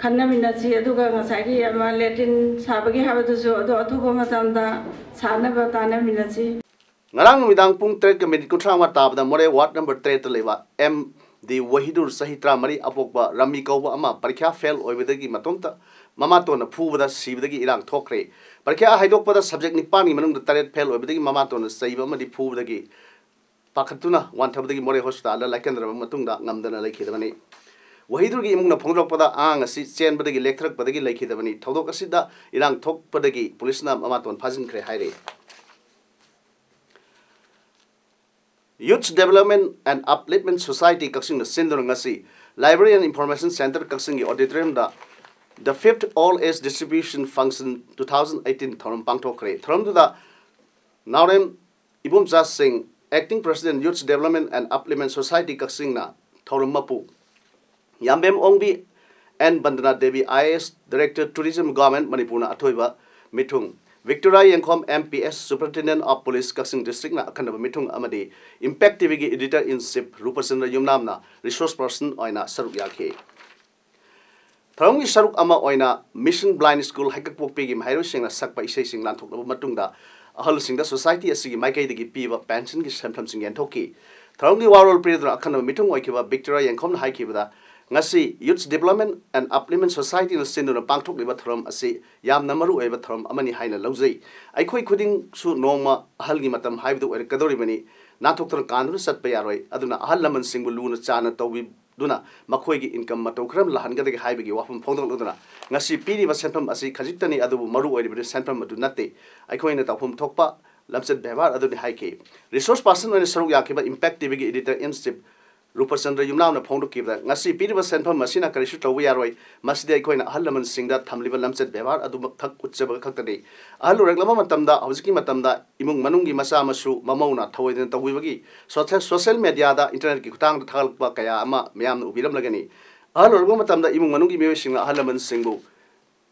ꯈꯟꯅꯃꯤꯟꯅꯁꯤ꯫ ꯑꯗꯨꯒ ꯉꯁꯥꯏꯒꯤ ꯑꯃ ꯂꯦꯇ꯭ꯔꯤꯟ ꯁꯥꯕꯒꯤ ꯍꯥꯏꯕꯗꯨꯁꯨ ꯑꯗꯨ ꯑꯊꯨꯕ ꯃꯇꯝꯗ ꯁꯥꯅꯕ ꯇꯥꯟꯅꯃꯤꯟꯅꯁꯤ꯫ ꯉꯔꯥꯡ ꯅꯨꯃꯤꯗꯥꯡ ꯄꯨꯡ ꯇꯔꯦꯠꯀ ꯃꯤꯅꯤꯠ ꯀꯨꯟꯊ꯭ꯔꯥ ꯃꯉꯥ ꯇꯥꯕꯗ ꯃꯣꯔꯦ ꯋꯥꯔꯗ ꯅꯝꯕꯔ ꯇꯔꯦꯠꯇ ꯂꯩꯕ ꯑꯦꯝ ꯗꯤ ꯋꯥꯍꯤꯗꯨꯔ, ꯆꯍꯤ ꯇꯔꯥꯃꯔꯤ, ꯑꯄꯣꯛꯄ ꯔꯥꯃꯤ ꯀꯧꯕ ꯑꯃ ꯄꯔꯤꯈ꯭ꯌꯥ ꯐꯦꯜ ꯑꯣꯏꯕꯗꯒꯤ ꯃꯇꯣꯝꯇ ꯃꯃꯥꯇꯣꯟꯅ ꯐꯨꯕꯗ ꯁꯤꯕꯗꯒꯤ ꯏꯔꯥꯡ ꯊꯣꯛꯈ꯭ꯔꯦ꯫ ꯄꯔꯤꯈ꯭ꯌꯥ ꯍꯥꯏꯗꯣꯛꯄꯗ ꯁꯕꯖꯦꯛ ꯅꯤꯄꯥꯟꯒꯤ ꯃꯅꯨꯡꯗ ꯇꯔꯦꯠ ꯐꯦꯜ ꯑꯣꯏꯕꯗꯒꯤ ꯃꯃꯥꯇꯣꯟꯅ ꯆꯩꯕ ꯑꯃꯗꯤ ꯐꯨꯕꯗꯒꯤ ꯄꯥꯈꯠꯇꯨꯅ ꯋꯥꯟꯊꯕꯗꯒꯤ ꯃꯣꯔꯦ ꯍꯣꯁꯄꯤꯇꯥꯜꯗ ꯂꯥꯏꯀꯠꯅꯔꯕ ꯃꯇꯨꯡꯗ ꯉꯝꯗꯅ ꯂꯩꯈꯤꯗꯕꯅꯤ꯫ ꯋꯥꯍꯤꯗꯨꯔꯒꯤ ꯏꯃꯨꯡꯅ ꯐꯣꯡꯗꯣꯔꯛꯄꯗ, ꯑꯉꯥꯡ ꯑꯁꯤ ꯆꯦꯟꯕꯗꯒꯤ ꯂꯦꯛꯊꯔꯛꯄꯗꯒꯤ ꯂꯩꯈꯤꯗꯕꯅꯤ꯫ ꯊꯧꯗꯣꯛ ꯑꯁꯤꯗ ꯏꯔꯥꯡ ꯊꯣꯛꯄꯗꯒꯤ ꯄꯨꯂꯤꯁꯅ ꯃꯃꯥꯇꯣꯟ ꯐꯥꯖꯤꯟꯈ꯭ꯔꯦ ꯍꯥꯏꯔꯤ꯫ Youth Development and Upliftment Society ꯀꯛꯆꯤꯡꯅ ꯁꯤꯟꯗꯨꯅ ꯉꯁꯤ Library and Information Centre ꯀꯛꯆꯤꯡꯒꯤ auditorium the The fifth All Age Distribution Function two thousand eighteen ꯊꯧꯔꯝ ꯄꯥꯡꯊꯣꯛꯈ꯭ꯔꯦ꯫ ꯊꯧꯔꯝꯗꯨꯗ ꯅꯥꯎꯔꯦꯝ ꯏꯕꯣꯝꯆꯥ ꯁꯤꯡ, Acting President, Youth Development and Upliftment Society ꯀꯛꯆꯤꯡꯅ ꯊꯧꯔꯝ ꯃꯄꯨ, Yambem Ongbi N Bandana Devi, I A S, Director, Tourism, Government, ꯃꯅꯤꯄꯨꯔꯅ ꯑꯊꯣꯏꯕ ꯃꯤꯊꯨꯡ, Victoria Yengkhom, M P S, Superintendent of Police, Kakching district ꯅ ꯑꯈꯟꯅꯕ ꯃꯤꯊꯨꯡ ꯑꯃꯗꯤ Impact T V ꯒꯤ Editor in Chief ꯔꯨꯄꯆꯟꯗ꯭ꯔ ꯌꯨꯝꯅꯥꯝꯅ resource person ꯑꯣꯏꯅ ꯁꯔꯨꯛ ꯌꯥꯈꯤ꯫ ꯊꯧꯔꯝꯒꯤ ꯁꯔꯨꯛ ꯑꯃ ꯑꯣꯏꯅ Mission Blind School ꯍꯩꯀꯛꯄꯣꯛꯄꯤꯒꯤ ꯃꯍꯩꯔꯣꯏꯁꯤꯡꯅ ꯁꯛꯄ ꯏꯁꯩꯁꯤꯡ ꯂꯥꯟꯊꯣꯛꯂꯕ ꯃꯇꯨꯡꯗ, ꯑꯍꯜꯁꯤꯡꯗ society ꯑꯁꯤꯒꯤ ꯃꯥꯏꯀꯩꯗꯒꯤ ꯄꯤꯕ pension ꯒꯤ ꯁꯦꯟꯐꯝꯁꯤꯡ ꯌꯦꯟꯊꯣꯛꯈꯤ꯫ ꯊꯧꯔꯝꯒꯤ ꯋꯥꯔꯣꯜ ꯄꯤꯔꯗꯨꯅ ꯑꯈꯟꯅꯕ ꯃꯤꯊꯨꯡ ꯑꯣꯏꯈꯤꯕ ꯚꯤꯛꯇꯣꯔꯤꯌꯥ ꯌꯦꯡꯈꯣꯝꯅ ꯍꯥꯏꯈꯤꯕꯗ, ꯉꯁꯤ Youth Development and Upliftment Society ꯅ ꯁꯤꯟꯗꯨꯅ ꯄꯥꯡꯊꯣꯛꯂꯤꯕ ꯊꯧꯔꯝ ꯑꯁꯤ ꯌꯥꯝꯅ ꯃꯔꯨ ꯑꯣꯏꯕ ꯊꯧꯔꯝ ꯑꯃꯅꯤ ꯍꯥꯏꯅ ꯂꯧꯖꯩ꯫ ꯑꯩꯈꯣꯏ ꯈꯨꯗꯤꯡꯁꯨ ꯅꯣꯡꯃ ꯑꯍꯜꯒꯤ ꯃꯇꯝ ꯍꯥꯏꯕꯗꯨ ꯑꯣꯏꯔꯛꯀꯗꯧꯔꯤꯕꯅꯤ꯫ ꯅꯥꯟꯊꯣꯛꯇꯨꯅ ꯀꯥꯟꯗꯨꯅ ꯆꯠꯄ ꯌꯥꯔꯣꯏ꯫ ꯑꯗꯨꯅ ꯑꯍꯜ ꯂꯃꯟꯁꯤꯡꯕꯨ ꯂꯨꯅ ꯆꯥꯟꯅ ꯇꯧꯕꯤꯗꯨꯅ ꯃꯈꯣꯏꯒꯤ income ꯃꯇꯧ ꯀꯔꯝ ꯂꯥꯛꯍꯟꯒꯗꯒꯦ ꯍꯥꯏꯕꯒꯤ ꯋꯥꯐꯝ ꯐꯣꯡꯗꯣꯛꯂꯗꯨꯅ, ꯉꯁꯤ ꯄꯤꯔꯤꯕ ꯁꯦꯟꯐꯝ ꯑꯁꯤ ꯈꯖꯤꯛꯇꯅꯤ, ꯑꯗꯨꯕꯨ ꯃꯔꯨ ꯑꯣꯏꯔꯤꯕꯗꯤ ꯁꯦꯟꯐꯝ ꯑꯗꯨ ꯅꯠꯇꯦ꯫ ꯑꯩꯈꯣꯏꯅ ꯇꯧꯐꯝ ꯊꯣꯛꯄ ꯂꯝꯆꯠ ꯕꯦꯕꯥꯔ ꯑꯗꯨꯅꯤ ꯍꯥꯏꯈꯤ꯫ Resource person ꯑꯣꯏꯅ ꯁꯔꯨꯛ ꯌꯥꯈꯤꯕ Impact T V ꯒꯤ Editor in Chief ꯔꯨꯄꯆꯟꯗ꯭ꯔ ꯌꯨꯝꯅꯥꯝꯅ ꯐꯣꯡꯗꯣꯛꯈꯤꯕꯗ, ꯉꯁꯤ ꯄꯤꯔꯤꯕ ꯁꯦꯟꯐꯝ ꯑꯁꯤꯅ ꯀꯔꯤꯁꯨ ꯇꯧꯕ ꯌꯥꯔꯣꯏ꯫ ꯃꯁꯤꯗꯤ ꯑꯩꯈꯣꯏꯅ ꯑꯍꯜ ꯂꯃꯟꯁꯤꯡꯗ ꯊꯝꯂꯤꯕ ꯂꯝꯆꯠ ꯕꯦꯕꯥꯔ ꯑꯗꯨꯃꯛ ꯎꯠꯆꯕ ꯈꯛꯇꯅꯤ꯫ ꯑꯍꯜ ꯑꯣꯏꯔꯛꯂꯕ ꯃꯇꯝꯗ, ꯍꯧꯖꯤꯛꯀꯤ ꯃꯇꯝꯗ ꯏꯃꯨꯡ ꯃꯅꯨꯡꯒꯤ ꯃꯆꯥ ꯃꯁꯨ ꯃꯃꯧꯅ ꯊꯧꯑꯣꯏꯗꯅ ꯇꯧꯕꯤꯕꯒꯤ social, social media ꯗ, internet ꯀꯤ ꯈꯨꯠꯊꯥꯡꯗ ꯊꯥꯒꯠꯂꯛꯄ ꯀꯌꯥ ꯑꯃ ꯃꯤꯌꯥꯝꯅ ꯎꯕꯤꯔꯝꯂꯒꯅꯤ꯫ ꯑꯍꯜ ꯑꯣꯏꯔꯛꯄ ꯃꯇꯝꯗ ꯏꯃꯨꯡ ꯃꯅꯨꯡꯒꯤ ꯃꯤꯑꯣꯏꯁꯤꯡꯅ ꯑꯍꯜ ꯂꯃꯟꯁꯤꯡꯕꯨ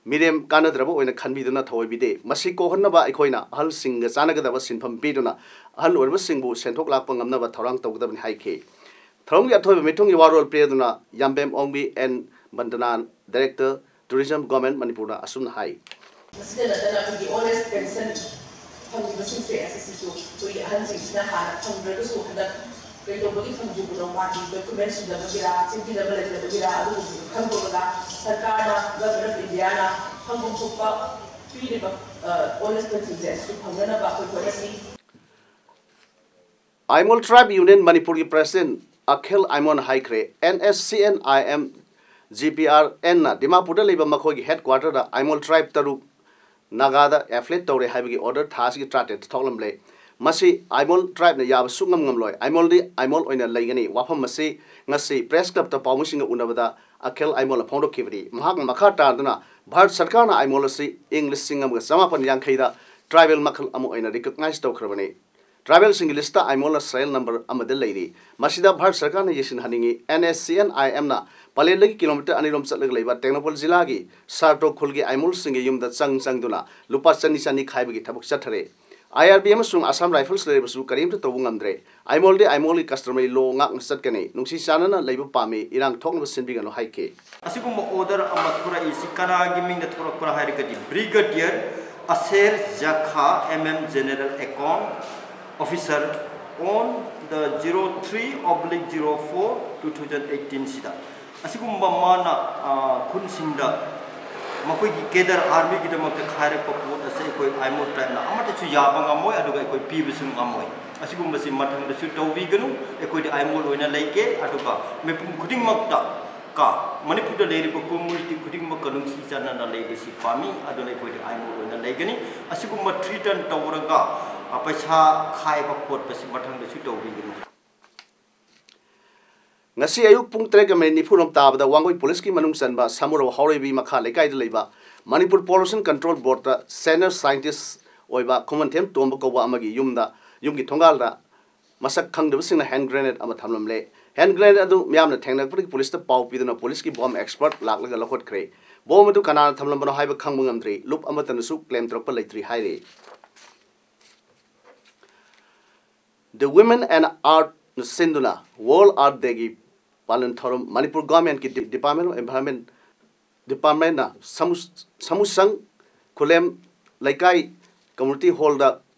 ꯃꯤꯔꯦꯝ ꯀꯥꯟꯅꯗ꯭ꯔꯕ ꯑꯣꯏꯅ ꯈꯟꯕꯤꯗꯨꯅ ꯊꯧꯑꯣꯏꯕꯤꯗꯦ꯫ ꯃꯁꯤ ꯀꯣꯛꯍꯟꯅꯕ ꯑꯩꯈꯣꯏꯅ ꯑꯍꯜꯁꯤꯡꯒ ꯆꯥꯟꯅꯒꯗꯕ ꯁꯤꯟꯐꯝ ꯄꯤꯗꯨꯅ ꯑꯍꯜ ꯑꯣꯏꯔꯕꯁꯤꯡꯕꯨ ꯁꯦꯟꯊꯣꯛ ꯂꯥꯛꯄ ꯉꯝꯅꯕ ꯊꯧꯔꯥꯡ ꯇꯧꯒꯗꯕꯅꯤ ꯍꯥꯏꯈꯤ꯫ ꯊꯧꯔꯝꯒꯤ ꯑꯊꯣꯏꯕ ꯃꯤꯊꯨꯡꯒꯤ ꯋꯥꯔꯣꯜ ꯄꯤꯔꯗꯨꯅ ꯌꯥꯝꯕꯦꯝ ꯑꯣꯡꯕꯤ ꯑꯦꯟ ꯕꯟꯗꯅꯥ, Director, Tourism, Government, ꯃꯅꯤꯄꯨꯔꯅ ꯑꯁꯨꯝꯅ ꯍꯥꯏ꯫ ꯃꯁꯤꯗ ꯅꯠꯇꯅ ꯑꯩꯈꯣꯏꯒꯤ old age pension ꯐꯪꯂꯤꯕꯁꯤꯡꯁꯦ ꯑꯁꯤꯁꯤꯁꯨ ꯑꯩꯈꯣꯏꯒꯤ ꯑꯍꯟꯁꯤꯡꯁꯤꯅ ꯍꯥꯟꯅ ꯐꯪꯗ꯭ꯔꯒꯁꯨ ꯍꯟꯗꯛ ꯀꯩꯗꯧꯕꯒꯤ ꯐꯪꯗ꯭ꯔꯤꯕꯅꯣ, ꯃꯥꯒꯤ document ꯁꯨꯗꯕꯒꯤꯔꯥ, ꯆꯦꯟꯕꯤꯅꯕ ꯂꯩꯇꯕꯒꯤꯔꯥ, ꯑꯗꯨꯒꯨꯝꯕꯗꯨ ꯈꯪꯗꯣꯛꯑꯒ ꯁꯔꯀꯥꯔꯅ, Government of Indiaꯅ ꯐꯪꯐꯝ ꯊꯣꯛꯄ ꯄꯤꯔꯤꯕ, ꯑ, old age pensionꯁꯦ ꯑꯁꯤꯁꯨ ꯐꯪꯅꯅꯕ ꯑꯩꯈꯣꯏ ꯍꯣꯠꯅꯁꯤ꯫ ꯑꯥꯏꯃꯣꯜ Tribe Union ꯃꯅꯤꯄꯨꯔꯒꯤ President ꯑꯈꯤꯜ ꯑꯥꯏꯃꯣꯜꯅ ꯍꯥꯏꯈ꯭ꯔꯦ, N S C N I M G P R Nꯅ ꯗꯤꯃꯥꯄꯨꯔꯗ ꯂꯩꯕ ꯃꯈꯣꯏꯒꯤ headquarterꯗ ꯑꯥꯏꯃꯣꯜ tribe ꯇꯔꯨꯛ ꯅꯥꯒꯥꯗ affiliate ꯇꯧꯔꯦ ꯍꯥꯏꯕꯒꯤ order ꯊꯥ ꯑꯁꯤꯒꯤ ꯇꯔꯥꯇꯔꯦꯠꯇ ꯊꯣꯛꯂꯝꯂꯦ꯫ ꯃꯁꯤ ꯑꯥꯏꯃꯣꯜ tribeꯅ ꯌꯥꯕ ꯁꯨꯡꯉꯝ ꯉꯝꯂꯣꯏ꯫ ꯑꯥꯏꯃꯣꯜꯗꯤ ꯑꯥꯏꯃꯣꯜ ꯑꯣꯏꯅ ꯂꯩꯒꯅꯤ꯫ ꯋꯥꯐꯝ ꯑꯁꯤ ꯉꯁꯤ press clubꯇ ꯄꯥꯎꯃꯤꯁꯤꯡꯒ ꯎꯅꯕꯗ ꯑꯈꯤꯜ ꯑꯥꯏꯃꯣꯜꯅ ꯐꯣꯡꯗꯣꯛꯈꯤꯕꯅꯤ꯫ ꯃꯍꯥꯛꯅ ꯃꯈꯥ ꯇꯥꯗꯨꯅ ꯚꯥꯔꯠ ꯁꯔꯀꯥꯔꯅ ꯑꯥꯏꯃꯣꯜ ꯑꯁꯤ ꯏꯪ ꯂꯤꯁꯤꯡ ꯑꯃꯒ ꯆꯃꯥꯄꯟ ꯌꯥꯡꯈꯩꯗ tribal ꯃꯈꯜ ꯑꯃ ꯑꯣꯏꯅ recognize ꯇꯧꯈ꯭ꯔꯕꯅꯤ꯫ Tribalꯁꯤꯡꯒꯤ listꯇ ꯑꯥꯏꯃꯣꯜꯅ serial number ꯑꯃꯗ ꯂꯩꯔꯤ꯫ ꯃꯁꯤꯗ ꯚꯥꯔꯠ ꯁꯔꯀꯥꯔꯅ ꯌꯦꯡꯁꯤꯟꯍꯟꯅꯤꯡꯏ꯫ N S C N I Mꯅ ꯄꯂꯦꯜꯗꯒꯤ kilometre ꯑꯅꯤꯔꯣꯝ ꯆꯠꯂꯒ ꯂꯩꯕ ꯇꯦꯡꯅꯧꯄꯜ ꯖꯤꯂꯥꯒꯤ ꯁꯥꯔꯇꯣ ꯈꯨꯜꯒꯤ ꯑꯥꯏꯃꯣꯜꯁꯤꯡꯒꯤ ꯌꯨꯝꯗ ꯆꯪ ꯆꯪꯗꯨꯅ ꯂꯨꯄꯥ ꯆꯅꯤ ꯆꯅꯤ ꯈꯥꯏꯕꯒꯤ ꯊꯕꯛ ꯆꯠꯊꯔꯦ꯫ I R B ꯑꯃꯁꯨꯡ Assam Rifles ꯂꯩꯔꯕꯁꯨ ꯀꯔꯤꯝꯇ ꯇꯧꯕ ꯉꯝꯗ꯭ꯔꯦ꯫ ꯑꯥꯏꯃꯣꯜꯗꯤ ꯑꯥꯏꯃꯣꯜꯒꯤ customary law ꯉꯥꯛꯅ ꯆꯠꯀꯅꯤ꯫ ꯅꯨꯡꯁꯤ ꯆꯥꯟꯅꯅ ꯂꯩꯕ ꯄꯥꯝꯃꯤ꯫ ꯏꯔꯥꯡ ꯊꯣꯛꯅꯕ ꯁꯤꯟꯕꯤꯒꯅꯨ ꯍꯥꯏꯈꯤ꯫ ꯑꯁꯤꯒꯨꯝꯕ order ꯑꯃ ꯊꯣꯔꯛꯏꯁꯤ ꯀꯅꯥꯒꯤ ꯃꯤꯡꯗ ꯊꯣꯔꯛꯄ꯭ꯔꯥ ꯍꯥꯏꯔꯒꯗꯤ Brigadier ꯑꯁꯦꯔ ꯖꯈꯥ, M M General Account Officer, on the zero three oblique zero four two thousand eighteen ꯁꯤꯗ꯫ ꯑꯁꯤꯒꯨꯝꯕ ꯃꯥꯅ, ꯑ, ꯈꯨꯟꯁꯤꯡꯗ ꯃꯈꯣꯏꯒꯤ cadre armyꯒꯤꯗꯃꯛꯇ ꯈꯥꯏꯔꯛꯄ ꯄꯣꯠ ꯑꯁꯤ ꯑꯩꯈꯣꯏ ꯑꯥꯏꯃꯣꯜ tribeꯅ ꯑꯃꯠꯇꯁꯨ ꯌꯥꯕ ꯉꯝꯃꯣꯏ, ꯑꯗꯨꯒ ꯑꯩꯈꯣꯏ ꯄꯤꯕꯁꯨ ꯉꯝꯃꯣꯏ꯫ ꯑꯁꯤꯒꯨꯝꯕꯁꯤ ꯃꯊꯪꯗꯁꯨ ꯇꯧꯕꯤꯒꯅꯨ꯫ ꯑꯩꯈꯣꯏꯗꯤ ꯑꯥꯏꯃꯣꯜ ꯑꯣꯏꯅ ꯂꯩꯒꯦ, ꯑꯗꯨꯒ ꯃꯤꯄꯨꯝ ꯈꯨꯗꯤꯡꯃꯛꯇ ꯀ ꯃꯅꯤꯄꯨꯔꯗ ꯂꯩꯔꯤꯕ community ꯈꯨꯗꯤꯡꯃꯛꯀ ꯅꯨꯡꯁꯤ ꯆꯥꯟꯅꯅ ꯂꯩꯕꯁꯤ ꯄꯥꯝꯃꯤ꯫ ꯑꯗꯨꯅ ꯑꯩꯈꯣꯏꯗꯤ ꯑꯥꯏꯃꯣꯜ ꯑꯣꯏꯅ ꯂꯩꯒꯅꯤ꯫ ꯑꯁꯤꯒꯨꯝꯕ threaten ꯇꯧꯔꯒ, ꯑ, ꯄꯩꯁꯥ ꯈꯥꯏꯕ ꯈꯣꯠꯄꯁꯤ ꯃꯊꯪꯗꯁꯨ ꯇꯧꯕꯤꯒꯅꯨ꯫ ꯉꯁꯤ ꯑꯌꯨꯛ ꯄꯨꯡ ꯇꯔꯦꯠꯀ ꯃꯤꯅꯤꯠ ꯅꯤꯐꯨꯔꯣꯝ ꯇꯥꯕꯗ ꯋꯥꯡꯒꯣꯏ policeꯀꯤ ꯃꯅꯨꯡ ꯆꯟꯕ ꯁꯃꯨꯔꯧ ꯍꯥꯎꯔꯩꯕꯤ ꯃꯈꯥ ꯂꯩꯀꯥꯏꯗ ꯂꯩꯕ Manipur Pollution Control Boardꯇ senior scientist ꯑꯣꯏꯕ ꯈꯨꯃꯟꯊꯦꯝ ꯇꯣꯝꯕ ꯀꯧꯕ ꯑꯃꯒꯤ ꯌꯨꯝꯗ, ꯌꯨꯝꯒꯤ ꯊꯣꯡꯒꯥꯜꯗ ꯃꯁꯛ ꯈꯪꯗꯕꯁꯤꯡꯅ hand grenade ꯑꯃ ꯊꯝꯂꯝꯂꯦ꯫ Hand grenade ꯑꯗꯨ ꯃꯤꯌꯥꯝꯅ ꯊꯦꯡꯅꯔꯛꯄꯗꯒꯤ policeꯇ ꯄꯥꯎ ꯄꯤꯗꯨꯅ policeꯀꯤ bomb expert ꯂꯥꯛꯂꯒ ꯂꯧꯈꯠꯈ꯭ꯔꯦ꯫ Bomb ꯑꯗꯨ ꯀꯅꯥꯅ ꯊꯝꯂꯝꯕꯅꯣ ꯍꯥꯏꯕ ꯈꯪꯕ ꯉꯝꯗ꯭ꯔꯤ꯫ ꯂꯨꯞ ꯑꯃꯠꯇꯅꯁꯨ claim ꯇꯧꯔꯛꯄ ꯂꯩꯇ꯭ꯔꯤ ꯍꯥꯏꯔꯤ꯫ The Women and Art ꯅ ꯁꯤꯟꯗꯨꯅ World Earth Dayꯒꯤ ꯄꯥꯂꯟ ꯊꯧꯔꯝ ꯃꯅꯤꯄꯨꯔ ꯒꯣꯔꯃꯦꯟꯠꯀꯤ ꯗꯤ-, ꯗꯤꯄꯥꯔꯠꯃꯦꯟ ꯑꯣꯐ ꯑꯦꯟꯚꯥꯏꯔꯟꯃꯦꯟ ꯗꯤꯄꯥꯔꯠꯃꯦꯟꯅ ꯁꯃꯨ-, ꯁꯃꯨꯁꯪ ꯈꯨꯂꯦꯝ ꯂꯩꯀꯥꯏ ꯀꯝꯃꯨꯅꯤꯇꯤ ꯍꯣꯜꯗ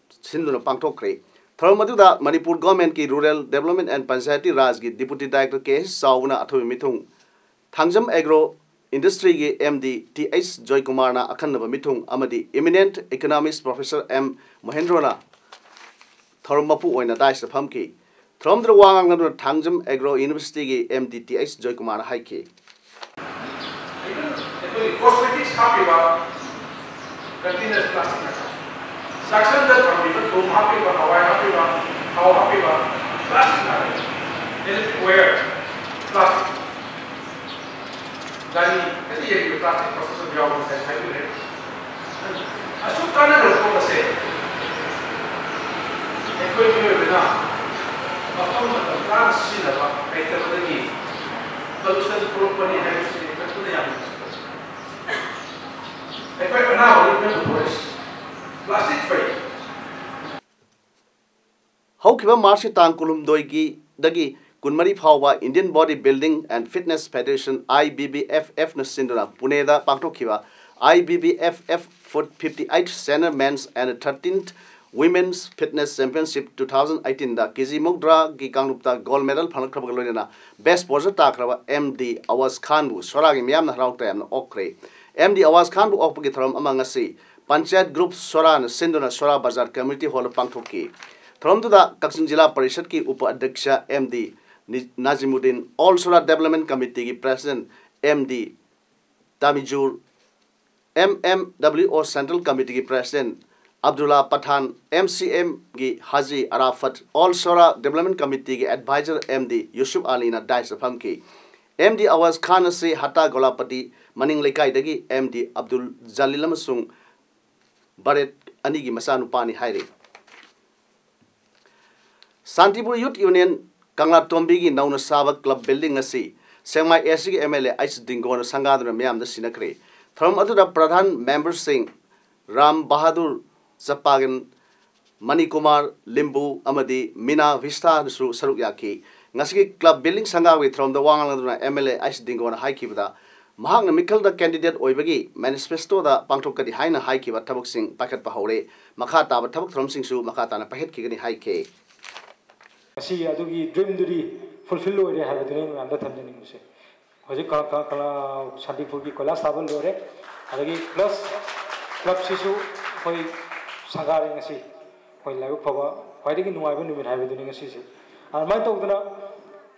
ꯁꯤꯟꯗꯨꯅ ꯄꯥꯡꯊꯣꯛꯈ꯭ꯔꯦ꯫ ꯊꯧꯔꯝ ꯑꯗꯨꯗ ꯃꯅꯤꯄꯨꯔ ꯒꯣꯔꯃꯦꯟꯠꯀꯤ ꯔꯨꯔꯦꯜ ꯗꯦꯕꯂꯞꯃꯦꯟ ꯑꯦꯟ ꯄꯟꯆꯥꯌꯇꯤ ꯔꯥꯖꯀꯤ ꯗꯤꯄꯨꯇꯤ ꯗꯥꯏꯔꯦꯛꯇꯔ ꯀꯦ ꯑꯦꯁ ꯆꯥꯎꯕꯅ ꯑꯊꯣꯏꯕ ꯃꯤꯊꯨꯡ, ꯊꯥꯡꯖꯝ ꯑꯦꯒ꯭ꯔꯣ ꯏꯟꯗꯁꯇ꯭ꯔꯤꯒꯤ ꯑꯦꯝ ꯗꯤ ꯇꯤ ꯑꯩꯆ ꯖꯣꯏꯀꯨꯃꯥꯔꯅ ꯑꯈꯟꯅꯕ ꯃꯤꯊꯨꯡ ꯑꯃꯗꯤ ꯏꯃꯤꯅꯦꯟꯠ ꯏꯀꯣꯅꯣꯃꯤꯁ ꯄ꯭ꯔꯣꯐꯦꯁꯔ ꯑꯦꯝ ꯃꯣꯍꯦꯟꯗ꯭ꯔꯣꯅ ꯊꯧꯔꯝ ꯃꯄꯨ ꯑꯣꯏꯅ ꯗꯥꯏꯁꯇ ꯐꯝꯈꯤ꯫ ꯊꯧꯔꯝꯗꯨꯗ ꯋꯥ ꯉꯥꯡꯅꯗꯨꯅ ꯊꯥꯡꯖꯝ ꯑꯦꯒ꯭ꯔꯣ ꯌꯨꯅꯤꯚꯔꯁꯤꯇꯤꯒꯤ ꯑꯦꯝ ꯗꯤ ꯇꯤ ꯑꯩꯆ ꯖꯣꯏꯀꯨꯃꯥꯔꯅ ꯍꯥꯏꯈꯤ꯫ ꯑꯩꯈꯣꯏꯒꯤ ꯀꯣꯁꯃꯦꯇꯤꯛꯁ ꯍꯥꯞꯄꯤꯕ ꯀꯟꯇꯦꯅꯔꯁ ꯄ꯭ꯂꯥꯁꯇꯤꯛ ꯉꯥꯛꯇ, ꯆꯥꯛꯁꯪꯗ ꯊꯝꯕꯤꯕ ꯊꯨꯝ ꯍꯥꯞꯄꯤꯕ, ꯍꯋꯥꯏ ꯍꯥꯞꯄꯤꯕ, ꯊꯥꯎ ꯍꯥꯞꯄꯤꯕ ꯄ꯭ꯂꯥꯁꯇꯤꯛ ꯉꯥꯛꯇ, ꯏꯂꯦꯛꯇ꯭ꯔꯤꯛ ꯋꯦꯌꯔ ꯄ꯭ꯂꯥꯁꯇꯤꯛ꯫ ꯒꯥꯔꯤ ꯍꯦꯛꯇ ꯌꯦꯡꯕꯤꯌꯨ, ꯄ꯭ꯂꯥꯁꯇꯤꯛ ꯄꯣꯠꯁꯛ ꯑꯗꯨꯝ ꯌꯥꯎꯕ ꯉꯁꯥꯏ ꯍꯥꯏꯕꯤꯔꯦ꯫ ꯑꯁꯨꯛ ꯀꯥꯟꯅꯈ꯭ꯔꯕ ꯄꯣꯠ ꯑꯁꯦ ꯑꯩꯈꯣꯏ ꯃꯤꯑꯣꯏꯕꯅ ꯃꯐꯝ ꯃꯇꯝ ꯆꯥꯅ ꯁꯤꯖꯤꯟꯅꯕ ꯍꯩꯇꯕꯗꯒꯤ ꯄꯣꯂꯨꯁꯟ ꯊꯣꯛꯂꯛꯄꯅꯤ ꯍꯥꯏꯕꯁꯤꯗꯤ ꯑꯩꯈꯣꯏ ꯄꯨꯟꯅ ꯌꯥꯝꯅ ꯑꯩꯈꯣꯏ ꯑꯅꯥꯕꯗ ꯄꯨꯊꯣꯔꯛꯏ ꯄ꯭ꯂꯥꯁꯇꯤꯛ ꯐ꯭ꯔꯤ꯫ ꯍꯧꯈꯤꯕ ꯃꯥꯔꯆꯀꯤ ꯇꯥꯡ ꯀꯨꯟꯍꯨꯝꯗꯣꯏꯒꯤꯗꯒꯤ ꯀꯨꯟꯃꯔꯤ ꯐꯥꯎꯕ Indian Body Building and Fitness Federation, I B B F F ꯅ ꯁꯤꯟꯗꯨꯅ ꯄꯨꯅꯦꯗ ꯄꯥꯡꯊꯣꯛꯈꯤꯕ I B B F F fifty-eight Senior Men's and thirteenth Women's Fitness Championship two thousand eighteen the K G ꯃꯧꯗ꯭ꯔꯥꯒꯤ ꯀꯥꯡꯂꯨꯞꯇ gold medal ꯐꯪꯂꯛꯈ꯭ꯔꯕꯒ ꯂꯣꯏꯅꯅ best ꯄꯣꯖꯔ ꯇꯥꯈ꯭ꯔꯕ M D ꯑꯋꯥꯖ ꯈꯥꯟꯕꯨ ꯁꯣꯔꯥꯒꯤ ꯃꯤꯌꯥꯝꯅ ꯍꯔꯥꯎ ꯇꯌꯥꯝꯅ ꯑꯣꯛꯈ꯭ꯔꯦ꯫ M D ꯑꯋꯥꯖ ꯈꯥꯟꯕꯨ ꯑꯣꯛꯄꯒꯤ ꯊꯧꯔꯝ ꯑꯃ ꯉꯁꯤ ꯄꯟꯆꯥꯌꯠ ꯒ꯭ꯔꯨꯞ ꯁꯣꯔꯥꯅ ꯁꯤꯟꯗꯨꯅ ꯁꯣꯔꯥ ꯕꯖꯥꯔ ꯀꯝꯃ꯭ꯌꯨꯅꯤꯇꯤ ꯍꯣꯜꯗ ꯄꯥꯡꯊꯣꯛꯈꯤ꯫ ꯊꯧꯔꯝꯗꯨꯗ ꯀꯛꯆꯤꯡ ꯖꯤꯂꯥ ꯄꯔꯤꯁꯠꯀꯤ ꯎꯄ ꯑꯗ꯭ꯌꯛꯁ ꯑꯦꯝ ꯗꯤ ꯅꯤ-, ꯅꯥꯖꯤꯃꯨꯗꯤꯟ, ꯑꯣꯜ ꯁꯣꯔꯥ ꯗꯦꯕꯂꯞꯃꯦꯟ ꯀꯝꯃꯤꯇꯤꯒꯤ president M D Tamizur, M M W O central ꯀꯝꯃꯤꯇꯤꯒꯤ president Abdulla Pathan, M C ꯑꯦꯝꯒꯤ ꯍꯥꯖꯤ ꯑꯔꯥꯐꯠ, ꯑꯣꯜ ꯁꯣꯔꯥ ꯗꯦꯕꯂꯞꯃꯦꯟ ꯀꯝꯃꯤꯇꯤꯒꯤ ꯑꯦꯗꯚꯥꯏꯖꯔ ꯑꯦꯝ ꯗꯤ ꯌꯨꯁꯨꯐ ꯑꯂꯤꯅ ꯗꯥꯏꯁꯇ ꯐꯝꯈꯤ꯫ ꯑꯦꯝ ꯗꯤ ꯑꯋꯥꯖ ꯈꯥꯟ ꯑꯁꯤ ꯍꯠꯇꯥ ꯒꯣꯂꯥꯄꯇꯤ ꯃꯅꯤꯡ ꯂꯩꯀꯥꯏꯗꯒꯤ ꯑꯦꯝ ꯗꯤ ꯑꯕꯗꯨꯜ ꯖꯂꯤꯜ ꯑꯃꯁꯨꯡ ꯕꯔꯦꯠ ꯑꯅꯤꯒꯤ ꯃꯆꯥꯅꯨꯄꯥꯅꯤ ꯍꯥꯏꯔꯤ꯫ ꯁꯥꯟꯇꯤꯄꯨꯔ ꯌꯨꯊ ꯌꯨꯅꯤꯌꯟ ꯀꯪꯂꯥꯇꯣꯝꯕꯤꯒꯤ ꯅꯧꯅ ꯁꯥꯕ ꯀ꯭ꯂꯕ ꯕꯤꯜꯗꯤꯡ ꯑꯁꯤ ꯁꯦꯛꯃꯥꯏ ꯑꯦꯁ ꯁꯤꯒꯤ ꯑꯦꯝ ꯑꯦꯜ ꯑꯦ ꯑꯩꯆ ꯗꯤꯡꯒꯣꯅ ꯁꯪꯒꯥꯗꯨꯅ ꯃꯤꯌꯥꯝꯗ ꯁꯤꯟꯅꯈ꯭ꯔꯦ꯫ ꯊꯧꯔꯝ ꯑꯗꯨꯗ ꯄ꯭ꯔꯙꯥꯟ ꯃꯦꯝꯕꯔꯁꯤꯡ ꯔꯥꯝ ꯕꯍꯥꯗꯨꯔ ꯆꯄꯥꯒꯟ, ꯃꯅꯤꯀꯨꯃꯥꯔ ꯂꯤꯝꯕꯨ ꯑꯃꯗꯤ ꯃꯤꯅꯥ ꯚꯤꯁꯇꯥꯅꯁꯨ ꯁꯔꯨꯛ ꯌꯥꯈꯤ꯫ ꯉꯁꯤꯒꯤ club building ꯁꯪꯒꯥꯕꯒꯤ ꯊꯧꯔꯝꯗ ꯋꯥ ꯉꯥꯡꯂꯗꯨꯅ M L A ꯑꯩꯁ ꯗꯤꯡꯒꯣꯅ ꯍꯥꯏꯈꯤꯕꯗ, ꯃꯍꯥꯛꯅ ꯃꯤꯈꯜꯗ candidate ꯑꯣꯏꯕꯒꯤ manifestoꯗ ꯄꯥꯡꯊꯣꯛꯀꯅꯤ ꯍꯥꯏꯅ ꯍꯥꯏꯈꯤꯕ ꯊꯕꯛꯁꯤꯡ ꯄꯥꯏꯈꯠꯄ ꯍꯧꯔꯦ꯫ ꯃꯈꯥ ꯇꯥꯕ ꯊꯕꯛ ꯊꯧꯔꯝꯁꯤꯡꯁꯨ ꯃꯈꯥ ꯇꯥꯅ ꯄꯥꯏꯈꯠꯈꯤꯒꯅꯤ ꯍꯥꯏꯈꯤ꯫ ꯉꯁꯤ ꯑꯗꯨꯒꯤ dreamꯗꯨꯗꯤ fulfill ꯑꯣꯏꯔꯦ ꯍꯥꯏꯕꯗꯨꯅꯤ ꯑꯩꯅ ꯃꯌꯥꯝꯗ ꯊꯝꯖꯅꯤꯡꯕꯁꯦ꯫ ꯍꯧꯖꯤꯛ ꯀ-, ꯀ-, ꯀꯪꯂꯥ ꯁꯥꯟꯇꯤꯄꯨꯔꯒꯤ ꯀꯣꯏꯂꯥꯁ ꯊꯥꯕ ꯂꯣꯏꯔꯦ꯫ ꯑꯗꯒꯤ plus clubꯁꯤꯁꯨ ꯑꯩꯈꯣꯏ ꯁꯪꯒꯥꯔꯦ ꯉꯁꯤ꯫ ꯑꯩꯈꯣꯏ ꯂꯥꯏꯕꯛ ꯐꯕ, ꯈ꯭ꯋꯥꯏꯗꯒꯤ ꯅꯨꯡꯉꯥꯏꯕ ꯅꯨꯃꯤꯠ ꯍꯥꯏꯕꯗꯨꯅꯤ ꯉꯁꯤꯁꯦ꯫ ꯑꯗꯨꯃꯥꯏꯅ ꯇꯧꯗꯅ